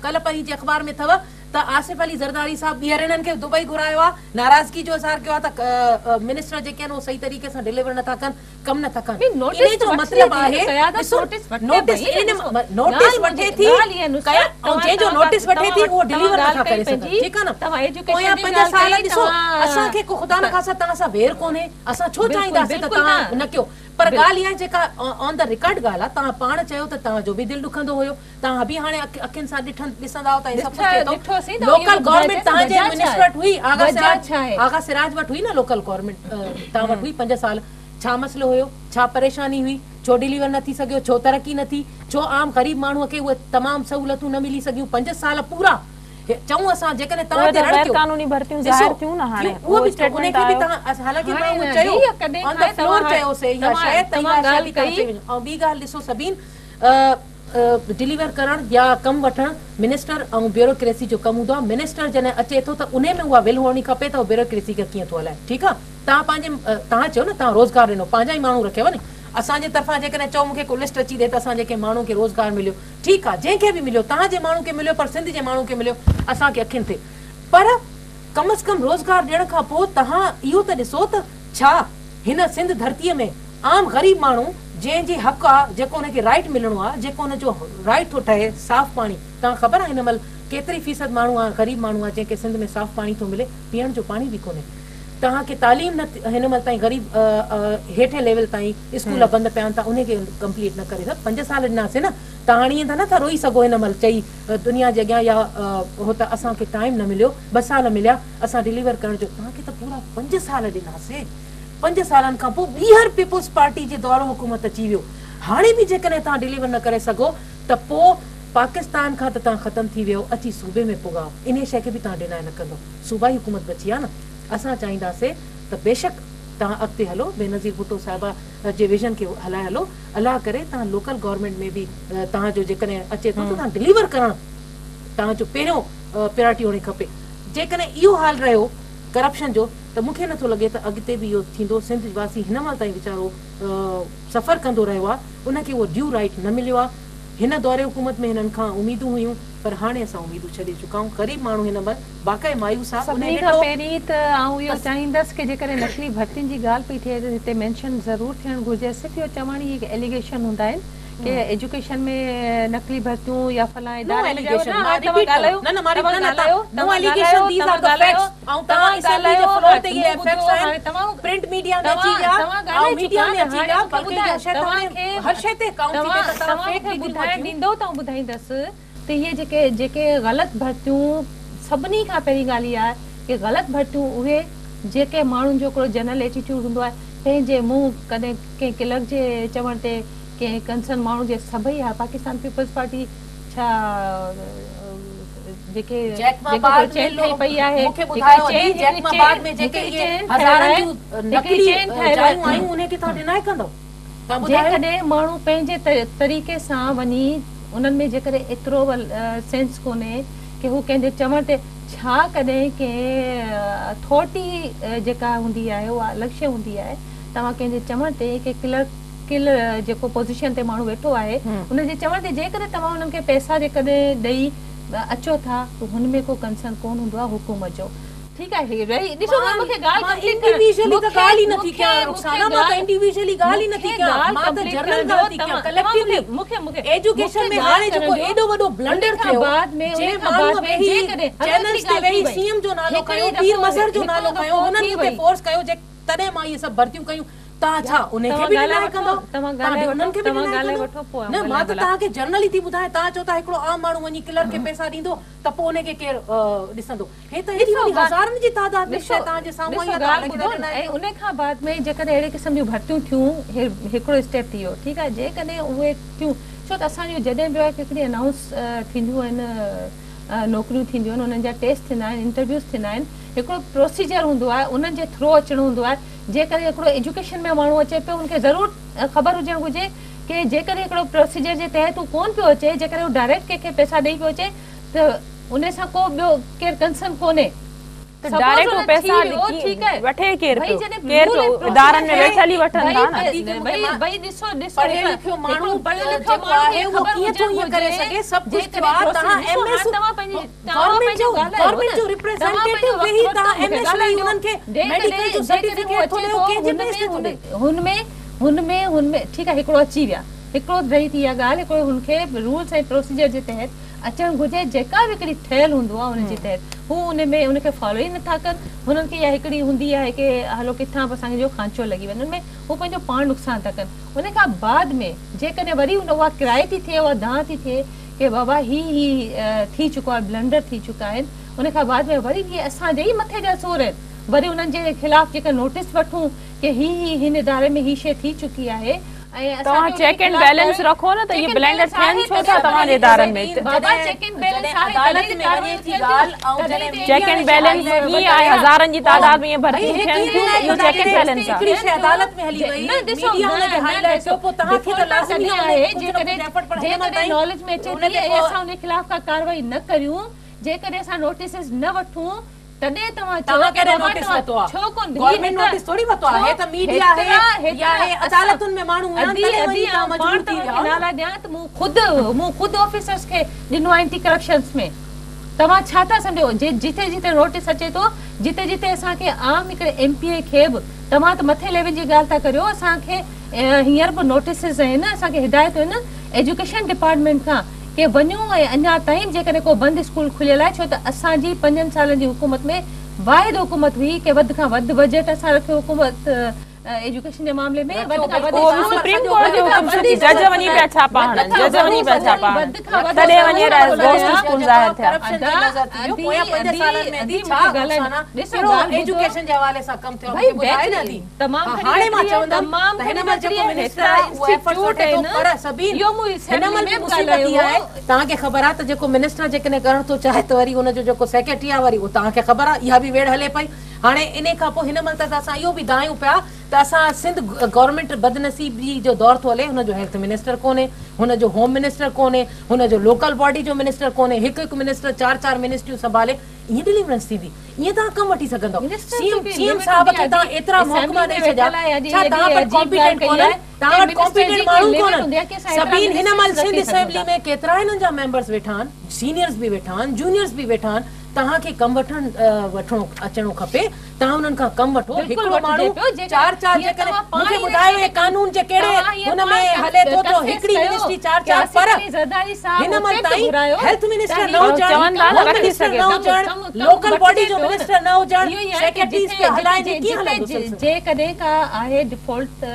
Speaker 3: ڪلهه پرينء جي اخبار ۾ اٿو ته آصف علي زرداري صاحب ٻيهر هنن کي دبئي گهرايو آهي ناراضگي جو اظهار ڪيو آهي ته منسٽر جيڪي آهن اهي صحيح طريقي سان ڊليور نٿا ڪن ڪم نٿا ڪن
Speaker 2: ڀي
Speaker 3: انهي
Speaker 2: نوٽيس ته
Speaker 3: جو
Speaker 2: وٺجي
Speaker 3: مطلب
Speaker 2: ٿي نه
Speaker 3: آهي
Speaker 2: قيادت
Speaker 3: ڏسو
Speaker 2: نوٽيس وٺي
Speaker 3: نوٽيس
Speaker 2: پئي نه
Speaker 3: ان
Speaker 2: ڏسو
Speaker 3: نوٽيس
Speaker 2: ڳالهه
Speaker 3: وٺي
Speaker 2: منهنجي
Speaker 3: ٿي
Speaker 2: ڳالهه اها
Speaker 3: ڪيا
Speaker 2: نصرت
Speaker 3: ۽
Speaker 2: توهان
Speaker 3: جنهن جو
Speaker 2: توهان
Speaker 3: نوٽيس وٺي
Speaker 2: توهان
Speaker 3: ٿي اهو
Speaker 2: توهان
Speaker 3: ڊليور
Speaker 2: ڳالهه
Speaker 3: نٿا
Speaker 2: ڪئي
Speaker 3: ڪري سگهن
Speaker 2: پنهنجي
Speaker 3: ٺيڪ آهي نه
Speaker 2: توهان ايجوڪيشن
Speaker 3: پويان
Speaker 2: جي
Speaker 3: 5
Speaker 2: ڳالهه
Speaker 3: سال
Speaker 2: ڪئي
Speaker 3: ڏسو اسان
Speaker 2: توهان
Speaker 3: کي ڪو خدا نخواسته توهان سان وير ڪونهي اسان ڇو
Speaker 2: بلڪل
Speaker 3: چاهينداسين ته
Speaker 2: بلڪل
Speaker 3: توهان
Speaker 2: نه
Speaker 3: نه ڪيو پر
Speaker 2: بلڪل
Speaker 3: ڳالهه اها آهي جيڪا آن the record ڳالهه آهي توهان پاڻ چيو ته توهان جو به دل ڏکندو هيو توهان به هاڻي اکين سان ڏٺن ڏسندا آهيو ته هي سڀ ڪجهه ٿئي ٿو
Speaker 2: ڏٺوسين ته اهو
Speaker 3: لوڪل
Speaker 2: به
Speaker 3: گورنمينٽ
Speaker 2: ٻڌائجي ته
Speaker 3: توهان جي
Speaker 2: وجهه ڇا
Speaker 3: منسٽر
Speaker 2: آهي
Speaker 3: وٽ هئي آغا
Speaker 2: وجهه
Speaker 3: سراج
Speaker 2: ڇا آهي
Speaker 3: آغا سراج وٽ هئي نه لوڪل گورنمينٽ توهان وٽ هئي 5 سال ڇا مسئلو هيو ڇا پريشاني هئي ڇو ڊليور نه ٿي سگهيو ڇو ترقي نه ٿي ڇو عام غريب ماڻهو کي اهي تمام سهولتون نه ملي سگهيون 5 سال پورا چئون اسان جيڪڏهن
Speaker 1: اهي
Speaker 3: توهان
Speaker 1: ته
Speaker 3: تي رڙ
Speaker 1: غير
Speaker 3: ڪيو
Speaker 1: قانوني ڀرتيون
Speaker 3: ڏسو
Speaker 1: ظاهر ٿيون نه هاڻي
Speaker 3: اهو
Speaker 1: اهو
Speaker 3: به ان
Speaker 1: اسٽيٽمينٽ
Speaker 3: کي به
Speaker 1: آيو
Speaker 3: توهان حالانڪه مان
Speaker 2: هاڻي
Speaker 3: اهو
Speaker 2: نه
Speaker 3: چيو
Speaker 2: جي ڪڏهن
Speaker 3: آن the
Speaker 2: کان
Speaker 3: فلور
Speaker 2: توهان
Speaker 3: چيوسي اها
Speaker 2: توهان
Speaker 3: شيء ته
Speaker 2: توهان
Speaker 3: اها شيء
Speaker 2: ڳالهه
Speaker 3: به توهان
Speaker 2: ڪئي
Speaker 3: چئي وڃو ۽ ٻي ڳالهه ڏسو سبين ڊليور ڪرڻ يا ڪم وٺڻ منسٽر ۽ بيوروڪريسي جو ڪم هوندو آهي منسٽر جڏهن اچي ٿو ته انهي ۾ اها ول هئڻي کپي ته هو بيوروڪريسي کي ڪيئن ٿو هلائي ٺيڪ آهي توهان پنهنجي توهان چيو نه توهان روزگار ڏنو پنهنجا ئي ماڻهو رکيو ني اسان جي طرفان جيڪڏهن چئو مون کي ڪو لسٽ اچي ڏي ته اسان جي ڪنهن ماڻهو کي روزگار مليو ٺيڪ آ جنهن کي به مليو توهان جي ماڻهو کي مليو پر سنڌ جي ماڻهو کي مليو اسان کي اکين تي پر ڪم از ڪم روزگار ڏيڻ کان پوء توهان اهو ته ڏسو ته ڇا هن سنڌ ڌرتيء ۾ عام غريب ماڻهو جنهن جي حق آ جيڪو ان کي رائيٽ ملڻو آ جيڪو ان جو رائيٽ ٿو ٺهي صاف پاڻي توهان خبر آ هن مهل ڪيتري فيصد ماڻهو آ غريب ماڻهو آ جنهن کي سنڌ ۾ صاف پاڻي ٿو ملي پيئڻ جو پاڻي به ڪونهي. توهان کي تعليم نه هن مهل تائين غريب هيٺين ليول تائين اسڪول بند پيا آهن توهان انهي کي ڪمپليٽ نه ڪري سگهيا پنج سال ڏناسين نه توهان هاڻي ائين ته نه ٿا روئي سگهو هن مهل چئي دنيا جي اڳيان يا هو ته اسان کي ٽائيم نه مليو ٻه سال مليا اسان ڊليور ڪرڻ جو توهان کي ته پورا پنج سال ڏناسين پنج سالن کان پوء ٻيهر پيپلز پارٽي جي دور حڪومت اچي ويو هاڻي به جيڪڏهن توهان ڊليور نه ڪري سگهو ته پوء پاڪستان کان ته توهان ختم ٿي ويو اچي صوبي ۾ پڳا انهي شيء کي به توهان ڊنائي نه ڪندو صوبائي حڪومت بچي آ نه اسان چاهينداسي ته بيشڪ توهان اڳتي هلو بينظير ڀٽو صاحبه جي ويزن کي هلائي هلو الله ڪري توهان لوڪل گورنمينٽ ۾ به توهان جو جيڪڏهن اچي ٿو ته توهان ڊليور ڪرڻ توهان جو پهريون پريارٽي هئڻ کپي جيڪڏهن اهو حال رهيو ڪرپشن جو ته مون کي نٿو لڳي ته اڳتي به اهو ٿيندو سنڌ واسي هن مهل تائين ويچارو سفر ڪندو رهيو آهي ان کي اهو ڊيو رائيٽ نه مليو آهي هن دور حڪومت ۾ هنن کان اميدون هيون پر هاڻي اسان اميدون ڇڏي چڪا آهيون غريب ماڻهو هن مهل واقعي مايوس آ انهي
Speaker 2: سڀني کان
Speaker 3: ڏٺو
Speaker 2: پهرين ته آئون اهو چاهيندس ڪه جيڪڏهن نقلي ڀرتين جي ڳالهه پئي ٿئي ته هتي مينشن ضرور ٿيڻ گهرجي صرف اهو چوڻ ئي هڪ ايليگيشن هوندا آهن ڪه ايجوڪيشن ۾ نقلي ڀرتيون يا فلان
Speaker 3: نو
Speaker 2: اداري ۾
Speaker 3: ايليگيشن
Speaker 2: نه
Speaker 3: مان
Speaker 2: هاڻي توهان
Speaker 3: رپيٽ ڪندم
Speaker 2: ڳالهايو
Speaker 3: نه نه مان
Speaker 2: توهان
Speaker 3: نه نه
Speaker 2: ڳالهايو
Speaker 3: نو
Speaker 2: توهان
Speaker 3: ايليگيشن
Speaker 2: ڳالهايو
Speaker 3: these are
Speaker 2: توهان
Speaker 3: the
Speaker 2: ڳالهايو
Speaker 3: فيڪٽس آئون توهان
Speaker 2: توهان
Speaker 3: اسيمبلي جي
Speaker 2: ڳالهايو
Speaker 3: فلور تي
Speaker 2: مون
Speaker 3: اهي
Speaker 2: ٻڌو
Speaker 3: فيڪٽس آهن
Speaker 2: هاڻي توهان
Speaker 3: پرنٽ ميڊيا ۾ اچي
Speaker 2: توهان
Speaker 3: ويا
Speaker 2: توهان
Speaker 3: ۽
Speaker 2: ڳالهائي
Speaker 3: ميڊيا
Speaker 2: چڪا
Speaker 3: ۾
Speaker 2: نه
Speaker 3: اچي
Speaker 2: هاڻي
Speaker 3: ويا
Speaker 2: مون کي
Speaker 3: بلڪه اها
Speaker 2: ٻڌايو
Speaker 3: شيء
Speaker 2: توهان
Speaker 3: توهان
Speaker 2: کي
Speaker 3: هر شيء تي ڪائونٽ ٿي ٿئي
Speaker 2: توهان
Speaker 3: ته توهان
Speaker 2: توهان
Speaker 3: فيڪ
Speaker 2: مون کي
Speaker 3: ڊيٽيل
Speaker 2: ٻڌائڻ
Speaker 3: اچيون
Speaker 2: ڏيندو ته آئون ٻڌائيندس ته اهي جيڪي جيڪي غلط ڀرتيون سڀني کان پهرين ڳالهه اها آهي ڪي غلط ڀرتيون اهي جيڪي ماڻهن جو هڪڙو جنرل ايٽيٽيوڊ هوندو آهي پنهنجي منهن ڪڏهن ڪنهن ڪلرڪ جي چوڻ تي ڪنهن ڪنسرن ماڻهو جي سڀئي ها پاڪستان پيپلز پارٽي ڇا جيڪي
Speaker 3: جيڪ
Speaker 2: جيڪو هڪڙو
Speaker 3: آباد ۾
Speaker 2: چين ٺهي پئي آهي
Speaker 3: مون کي
Speaker 2: هڪڙي
Speaker 3: ٻڌايو ادي
Speaker 2: چين
Speaker 3: جيڪ
Speaker 2: هڪڙي چين
Speaker 3: آباد ۾ جيڪي
Speaker 2: هڪڙي
Speaker 3: اهي
Speaker 2: چين ٺهيل
Speaker 3: هزارن
Speaker 2: آهي
Speaker 3: جون
Speaker 2: هڪڙي
Speaker 3: نقلي
Speaker 2: چين ٺهيل
Speaker 3: جايون
Speaker 2: آهي
Speaker 3: آيون انهي کي توهان ڊينائي ڪندؤ توهان ٻڌايو.
Speaker 2: جيڪڏهن ماڻهو پنهنجي طريقي سان وڃي انهن ۾ جيڪڏهن ايترو به سينس ڪونهي ڪي هو ڪنهن جي چوڻ تي ڇا ڪڏهن ڪنهن اٿارٽي جيڪا هوندي آهي اها الڳ شيء هوندي آهي توهان ڪنهن جي چوڻ تي ڪي ڪلرڪ جيڪو پوزيشن تي ماڻهو ويٺو آهي ان جي چوڻ تي جيڪڏهن توهان انهن کي پئسا جيڪڏهن ڏئي اچو ٿا ته هن ۾ ڪو ڪنسرن ڪونه هوندو آهي حڪومت جو. ٺيڪ آهي رهي ڏسو
Speaker 3: مان
Speaker 2: مون کي ڳالهه
Speaker 3: مان
Speaker 2: ڪمپليٽ ڪرڻ
Speaker 3: انڊيويجوئلي
Speaker 2: مون
Speaker 3: ته
Speaker 2: کي
Speaker 3: ڳالهه ئي
Speaker 2: مون
Speaker 3: نٿي
Speaker 2: کي
Speaker 3: ڪيان
Speaker 2: مون کي
Speaker 3: رخسانه مان ته
Speaker 2: ڳالهه
Speaker 3: انڊيويجوئلي ڳالهه ئي
Speaker 2: مون
Speaker 3: نٿي
Speaker 2: کي
Speaker 3: ڪيان
Speaker 2: ڳالهه
Speaker 3: مان ته
Speaker 2: ڪمپليٽ
Speaker 3: جنرل
Speaker 2: ڪرڻ ڏيو
Speaker 3: ڳالهه ٿي ڪيان
Speaker 2: توهان توهان
Speaker 3: ڪليڪٽيولي
Speaker 2: مون کي مون کي مون
Speaker 3: ايجوڪيشن
Speaker 2: کي
Speaker 3: ۾
Speaker 2: ڳالهه
Speaker 3: هاڻي
Speaker 2: ڪرڻ
Speaker 3: جيڪو
Speaker 2: ڏيو
Speaker 3: ايڏو وڏو
Speaker 2: ان
Speaker 3: بلنڊر
Speaker 2: کان
Speaker 3: ٿيو
Speaker 2: بعد ۾ ان
Speaker 3: جنهن
Speaker 2: کان بعد
Speaker 3: ماڻهوء
Speaker 2: ۾
Speaker 3: ويهي
Speaker 2: جيڪڏهن هلو هڪڙي
Speaker 3: چينلز تي
Speaker 2: ڳالهه ٿي
Speaker 3: ويهي
Speaker 2: وئي
Speaker 3: سي ايم جو نالو
Speaker 2: هڪڙي
Speaker 3: کنيو پير
Speaker 2: دفعو
Speaker 3: مظهر جو
Speaker 2: هڪڙو
Speaker 3: نالو کنيو
Speaker 2: دفعو
Speaker 3: هنن
Speaker 2: ٿي
Speaker 3: مون تي
Speaker 2: وئي
Speaker 3: فورس ڪيو جي تڏهن مان اهي سڀ ڀرتيون ڪيون توهان ڇا انهي کي
Speaker 2: توهان
Speaker 3: به
Speaker 2: ڳالهائي
Speaker 3: ڊينائي
Speaker 2: وٺو
Speaker 3: ڪندؤ
Speaker 2: توهان
Speaker 3: توهان
Speaker 2: ڳالهائي
Speaker 3: انهن
Speaker 2: وٺو
Speaker 3: کي به
Speaker 2: توهان
Speaker 3: ڊينائي
Speaker 2: ڳالهائي
Speaker 3: ڪندؤ
Speaker 2: وٺو پوء آئون
Speaker 3: نه مان
Speaker 2: ڳالهايان
Speaker 3: ته
Speaker 2: ڀلا
Speaker 3: توهان کي جنرلي ٿي ٻڌايان توهان چئو ٿا هڪڙو عام ماڻهو وڃي ڪلرڪ کي پئسا ڏيندو ته پوء انهي کي ڪير ڏسندو هي ته ايڏي
Speaker 2: ڏسو
Speaker 3: وڏي
Speaker 2: ڳالهه
Speaker 3: هزارن جي تعداد ۾
Speaker 2: ڏسو
Speaker 3: شيء توهان جي سامهون
Speaker 2: ڏسو
Speaker 3: آئي آهي
Speaker 2: ڳالهه
Speaker 3: توهان ان کي
Speaker 2: ٻڌو
Speaker 3: ٿا
Speaker 2: نه
Speaker 3: ڊينائي
Speaker 2: ۽
Speaker 3: ڪيو
Speaker 2: ان کان بعد ۾ جيڪڏهن اهڙي قسم جون ڀرتيون ٿيون هي هڪڙو اسٽيپ ٿي ويو ٺيڪ آهي جيڪڏهن اهي ٿيون ڇو ته اسان جو جڏهن به هڪڙي انائونس ٿينديون آهن نوڪريون ٿينديون آهن انهن جا ٽيسٽ ٿيندا آهن انٽرويوز ٿيندا آهن هڪڙو پروسيجر هوندو آهي انهن جي ٿرو اچڻو هوندو آهي جيڪڏهن هڪڙو ايجوڪيشن ۾ ماڻهو اچي پيو ان کي ضرور خبر هجڻ گهرجي ڪي جيڪڏهن هڪڙو پروسيجر جي تحت هو ڪون پيو اچي جيڪڏهن هو ڊائريڪٽ ڪنهن کي پئسا ڏئي پيو اچي ته ان سان ڪو ٻيو ڪير ڪنسرن ڪونهي.
Speaker 1: ته
Speaker 2: سپوز
Speaker 1: ڊائريڪٽ
Speaker 2: ان
Speaker 1: هو
Speaker 2: ٿي
Speaker 1: پئسا
Speaker 2: ويو ٺيڪ آهي
Speaker 1: وٺي ڪير
Speaker 2: ڀئي
Speaker 1: پيو
Speaker 2: جڏهن
Speaker 1: ڪير
Speaker 2: رول
Speaker 1: پيو
Speaker 2: ۽ پروسيجر
Speaker 1: ادارن ۾
Speaker 2: ٺهي
Speaker 1: ويٺل ئي وٺن
Speaker 2: ڀئي
Speaker 1: ٿا نه.
Speaker 2: ڀئي ڀئي ڏسو ڏسو
Speaker 3: پڙهيل
Speaker 2: هڪ
Speaker 3: لکيو
Speaker 2: هڪڙو
Speaker 3: ماڻهو
Speaker 2: پڙهيل لکيو
Speaker 3: جيڪو
Speaker 2: ماڻهو
Speaker 3: آهي
Speaker 2: کي
Speaker 3: اهو
Speaker 2: خبر
Speaker 3: ڪيئن ٿو
Speaker 2: هجڻ
Speaker 3: ائين ڪري
Speaker 2: گهرجي
Speaker 3: سگهي سڀ ڪجهه ٿيو
Speaker 2: جيڪڏهن
Speaker 3: آهي
Speaker 2: پروسيس
Speaker 3: توهان
Speaker 2: ڏسو
Speaker 3: ايم
Speaker 2: هاڻ
Speaker 3: ايس
Speaker 2: توهان پنهنجي توهان
Speaker 3: گورنمينٽ
Speaker 2: پنهنجو
Speaker 3: جو
Speaker 2: ڳالهايو
Speaker 3: گورنمينٽ
Speaker 2: نه
Speaker 3: جو
Speaker 2: توهان
Speaker 3: ريپريزينٽيٽو
Speaker 2: پنهنجو وقت
Speaker 3: ويهي
Speaker 2: ورتو
Speaker 3: توهان
Speaker 2: مون
Speaker 3: ايم
Speaker 2: کي
Speaker 3: ايس
Speaker 2: ڳالهائڻ
Speaker 3: ويهي
Speaker 2: ڏيو
Speaker 3: انهن کي
Speaker 2: جيڪڏهن
Speaker 3: ميڊيڪل جو
Speaker 2: جيڪڏهن هو
Speaker 3: سرٽيفڪيٽ ٿو
Speaker 2: اچي
Speaker 3: ڏئي
Speaker 2: ٿو
Speaker 3: ڪنهن جي
Speaker 2: هن
Speaker 3: بيس
Speaker 2: ۾
Speaker 3: تي ٿو
Speaker 2: هن
Speaker 3: ڏئي.
Speaker 2: هن ۾ هن ۾ هن ۾ ٺيڪ آهي هڪڙو اچي ويا هڪڙو رهي ٿي اها ڳالهه هڪڙو هن کي رولس ۽ پروسيجر جي تحت اچڻ گهرجي جيڪا به هڪڙي ٺهيل هوندو آهي ان جي تحت هو ان ۾ ان کي فالو ئي نٿا ڪن هنن کي اها هڪڙي هوندي آهي ڪي هلو ڪٿان به اسان جو خانچو لڳي وڃي ان ۾ هو پنهنجو پاڻ نقصان ٿا ڪن ان کان بعد ۾ جيڪڏهن وري ان اها ڪرائي ٿي ٿئي اها دانهن ٿي ٿئي ڪي بابا هي هي ٿي چڪو آهي بلنڊر ٿي چڪا آهن ان کان بعد ۾ وري اهي اسان جي ئي مٿي جا سور آهن وري انهن جي خلاف جيڪا نوٽيس وٺون ڪي هي هي هن اداري ۾ هي شي ٿي چڪي آهي ۽ اسان
Speaker 1: توهان
Speaker 2: کي ان جي
Speaker 1: چيڪ اينڊ
Speaker 2: خلاف
Speaker 1: بيلنس رکو نه ته
Speaker 2: چيڪ
Speaker 1: اهي
Speaker 2: اينڊ
Speaker 1: بلينڊر
Speaker 2: بيلنس
Speaker 1: ٿين
Speaker 2: آهي
Speaker 1: ڇو ٿا
Speaker 2: تڏهن
Speaker 1: توهان جي
Speaker 2: ته
Speaker 1: ادارن ۾
Speaker 2: بابا چيڪ اينڊ بيلنس آهي
Speaker 3: عدالت
Speaker 2: تڏهن
Speaker 3: ۾
Speaker 2: ته
Speaker 3: وڃي
Speaker 2: ڪارروائيون
Speaker 3: ٿي
Speaker 2: ٿين
Speaker 3: ڳالهه
Speaker 2: ٿيون
Speaker 3: ۽
Speaker 2: تڏهن
Speaker 3: جڏهن
Speaker 2: ته
Speaker 1: check
Speaker 3: media
Speaker 1: and
Speaker 3: ۾
Speaker 1: balance
Speaker 3: high light
Speaker 1: ڪيئن آهي
Speaker 3: ڪندا
Speaker 1: هزارن جي تعداد ۾ ائين
Speaker 3: ڀئي
Speaker 1: ڀرتيون
Speaker 3: هي
Speaker 1: ٿين
Speaker 3: ڪيئن
Speaker 1: ٿيون
Speaker 3: ڊينائي
Speaker 1: اهو
Speaker 3: ڪندا
Speaker 1: چيڪ اينڊ
Speaker 3: جڏهن
Speaker 1: بيلنس آهي.
Speaker 3: هڪڙي شيء عدالت ۾ هلي وئي
Speaker 2: نه ڏسو
Speaker 3: ميڊيا
Speaker 2: نه
Speaker 3: ان کي
Speaker 2: نه
Speaker 3: هائي لائيٽ
Speaker 2: ڏسو
Speaker 3: ڪيو پوء توهان کي ته
Speaker 2: ڊفالٽ ته
Speaker 3: لازمي
Speaker 2: تڏهن
Speaker 3: آهي
Speaker 2: آهي
Speaker 3: ان تي ڪجهه نه
Speaker 2: جيڪڏهن
Speaker 3: ڪجهه ايفرٽ پر هن مهل
Speaker 2: جيڪڏهن
Speaker 3: تائين
Speaker 2: ناليج ۾ اچي
Speaker 3: ان
Speaker 2: ٿي
Speaker 3: تي
Speaker 2: ۽
Speaker 3: ڪو
Speaker 2: اسان ان خلاف ڪا ڪارروائي نه ڪريون جيڪڏهن اسان نوٽيسز نه وٺون تڏهن توهان چئو
Speaker 3: توهان
Speaker 2: ڪي
Speaker 3: ڪڏهن
Speaker 2: بابا
Speaker 3: نوٽيس
Speaker 2: توهان
Speaker 3: ورتو آ؟
Speaker 2: ڇو ڪونه هي
Speaker 3: گورنمينٽ
Speaker 2: هيترا
Speaker 3: نوٽيس ٿوري ورتو آ
Speaker 2: ڇو
Speaker 3: هي ته ميڊيا آهي
Speaker 2: هيترا
Speaker 3: يا
Speaker 2: هيترا
Speaker 3: هي
Speaker 2: اسان
Speaker 3: عدالتن ۾ ماڻهو آهن
Speaker 2: ادي
Speaker 3: تڏهن
Speaker 2: ادي
Speaker 3: وڃي توهان
Speaker 2: آئون پاڻ
Speaker 3: مجبور ٿي
Speaker 2: توهان
Speaker 3: ويا
Speaker 2: کي
Speaker 3: آهيو نه.
Speaker 2: نالا ڏيان ته مون خود مون خود آفيسرس کي ڏنو آهي اينٽي ڪرپشنس ۾ توهان ڇا ٿا سمجهو جي جتي جتي نوٽيس اچي ٿو جتي جتي اسان کي عام هڪڙي ايم پي اي کي به توهان ته مٿي ليول جي ڳالهه ٿا ڪريو اسان کي هينئر به نوٽيسز آهن اسان کي هدايتون آهن ايجوڪيشن ڊپارٽمينٽ کان ڪي وڃو ۽ اڃا تائين جيڪڏهن ڪو بند اسڪول کليل آهي ڇو ته اسان جي پنجن سالن جي حڪومت ۾ واحد حڪومت هئي ڪي وڌ کان وڌ بجيٽ اسان رکيو حڪومت ايجوڪيشن جي معاملي ۾ وڌ کان وڌ
Speaker 1: اهو به سپريم ڪورٽ جو حڪم ڇو جج وڃي پيا ڇاپا هڻن جج وڃي پيا ڇاپا هڻن تڏهن وڃي گهوسٽ اسڪول ظاهر ٿيا.
Speaker 3: پويان 5 سالن ۾ ادي ڇا رخسانا ڪهڙو ايجوڪيشن جي حوالي سان ڪم ٿيو مونکي ٻڌائي نه ادي هاڻي مان چوندم ته هن مهل جيڪو منسٽر آهي اهو ايفرٽس وٺي ٿو پر سبين هن مهل به مصيبت اها آهي توهان کي خبر آهي ته جيڪو منسٽر جيڪڏهن ڪرڻ ٿو چاهي ته وري ان جو جيڪو سيڪريٽري آهي وري اهو توهان کي خبر آهي اها به ويڙهه هلي پئي هاڻي انهي کان پوء هن مهل ته اسان اهو به دانهيون پيا ته اسان سنڌ گورنمينٽ بدنصيبي جو دور ٿو هلي هن جو هيلٿ منسٽر ڪونهي هن جو هوم منسٽر ڪونهي هن جو لوڪل باڊي جو منسٽر ڪونهي هڪ هڪ منسٽر چار چار منسٽريون سنڀالي ائين ڊليورنس ٿيندي ائين توهان ڪم وٺي سگهندؤ سي ايم سي ايم صاحب کي توهان ايترا محڪما ڏئي ڇڏيا ڇا توهان وٽ ڪامپيٽنٽ ڪونهن توهان وٽ ڪامپيٽنٽ ماڻهو ڪونهن سبين هن مهل سنڌ اسيمبلي ۾ ڪيترا هنن جا ميمبرس ويٺا آهن سينيئرس به ويٺا آهن جونيئرس به ويٺا آهن توهان کي ڪم وٺڻ وٺڻو اچڻو کپي توهان انهن کان ڪم وٺو هڪڙو ماڻهو چار چار جيڪڏهن مون کي ٻڌايو هي قانون جي ڪهڙي هن ۾ هلي ٿو ته هڪڙي منسٽري چار چار پر هن مهل تائين هيلٿ منسٽر نه هجڻ هوم منسٽر نه هجڻ لوڪل باڊي جو منسٽر نه هجڻ سيڪريٽريز پيا هلائين ڪيئن هلندو سلسلو.
Speaker 2: جيڪڏهن ڪا آهي ڊفالٽ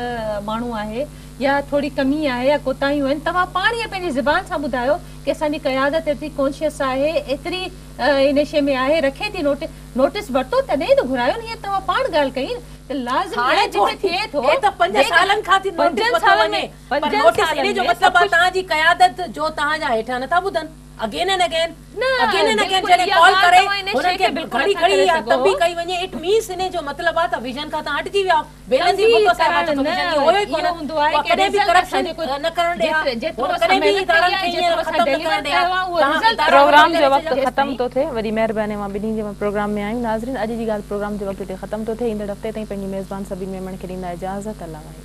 Speaker 2: ماڻهو آهي يا ٿوري ڪمي آهي يا ڪوتاهيون آهن توهان پاڻ ئي پنهنجي زبان سان ٻڌايو ڪي اسان جي قيادت ايتري ڪانشس آهي ايتري ان شي ۾ آهي رکي ٿي نوٽيس نوٽيس ورتو تڏهن ته گهرايو نه هيء توهان پاڻ ڳالهه ڪئي نه ته لازمي
Speaker 3: هاڻي
Speaker 2: آهي جتي ٿئي ٿو
Speaker 3: هي ته 5 سالن کان ٿي نوٽيس ورتو وڃي پر نوٽيس انهي جو مطلب آهي توهان جي قيادت جو توهان جا هيٺان نٿا ٻڌن again and again again and again جڏهن ڪال ڪري هنن کي گهڙي گهڙي اها تنبيهه ڪئي وڃي it means انهي جو مطلب آهي ته ويزن کان توهان هٽجي ويا آهيو بينظير ڀٽو صاحبه جو ته ويزن اهو هيو ئي ڪونه اها ڪڏهن به ڪرپشن نه ڪرڻ ڏي ها هن ڪڏهن به ادارن کي ائين ختم نه ڪرڻ ڏي ها توهان ادارا
Speaker 1: پروگرام
Speaker 3: ختم
Speaker 1: جو
Speaker 3: ڪري
Speaker 1: وقت
Speaker 3: ڇڏيا.
Speaker 1: ختم ٿو ٿئي وڏي مهرباني اوهان ٻنهي جي پروگرام ۾ آيون ناظرين اڄ جي ڳالهه پروگرام جو وقت هتي ختم ٿو ٿئي ايندڙ هفتي تائين پنهنجي ميزبان سبين ميمڻ کي ڏيندا اجازت الله واهي.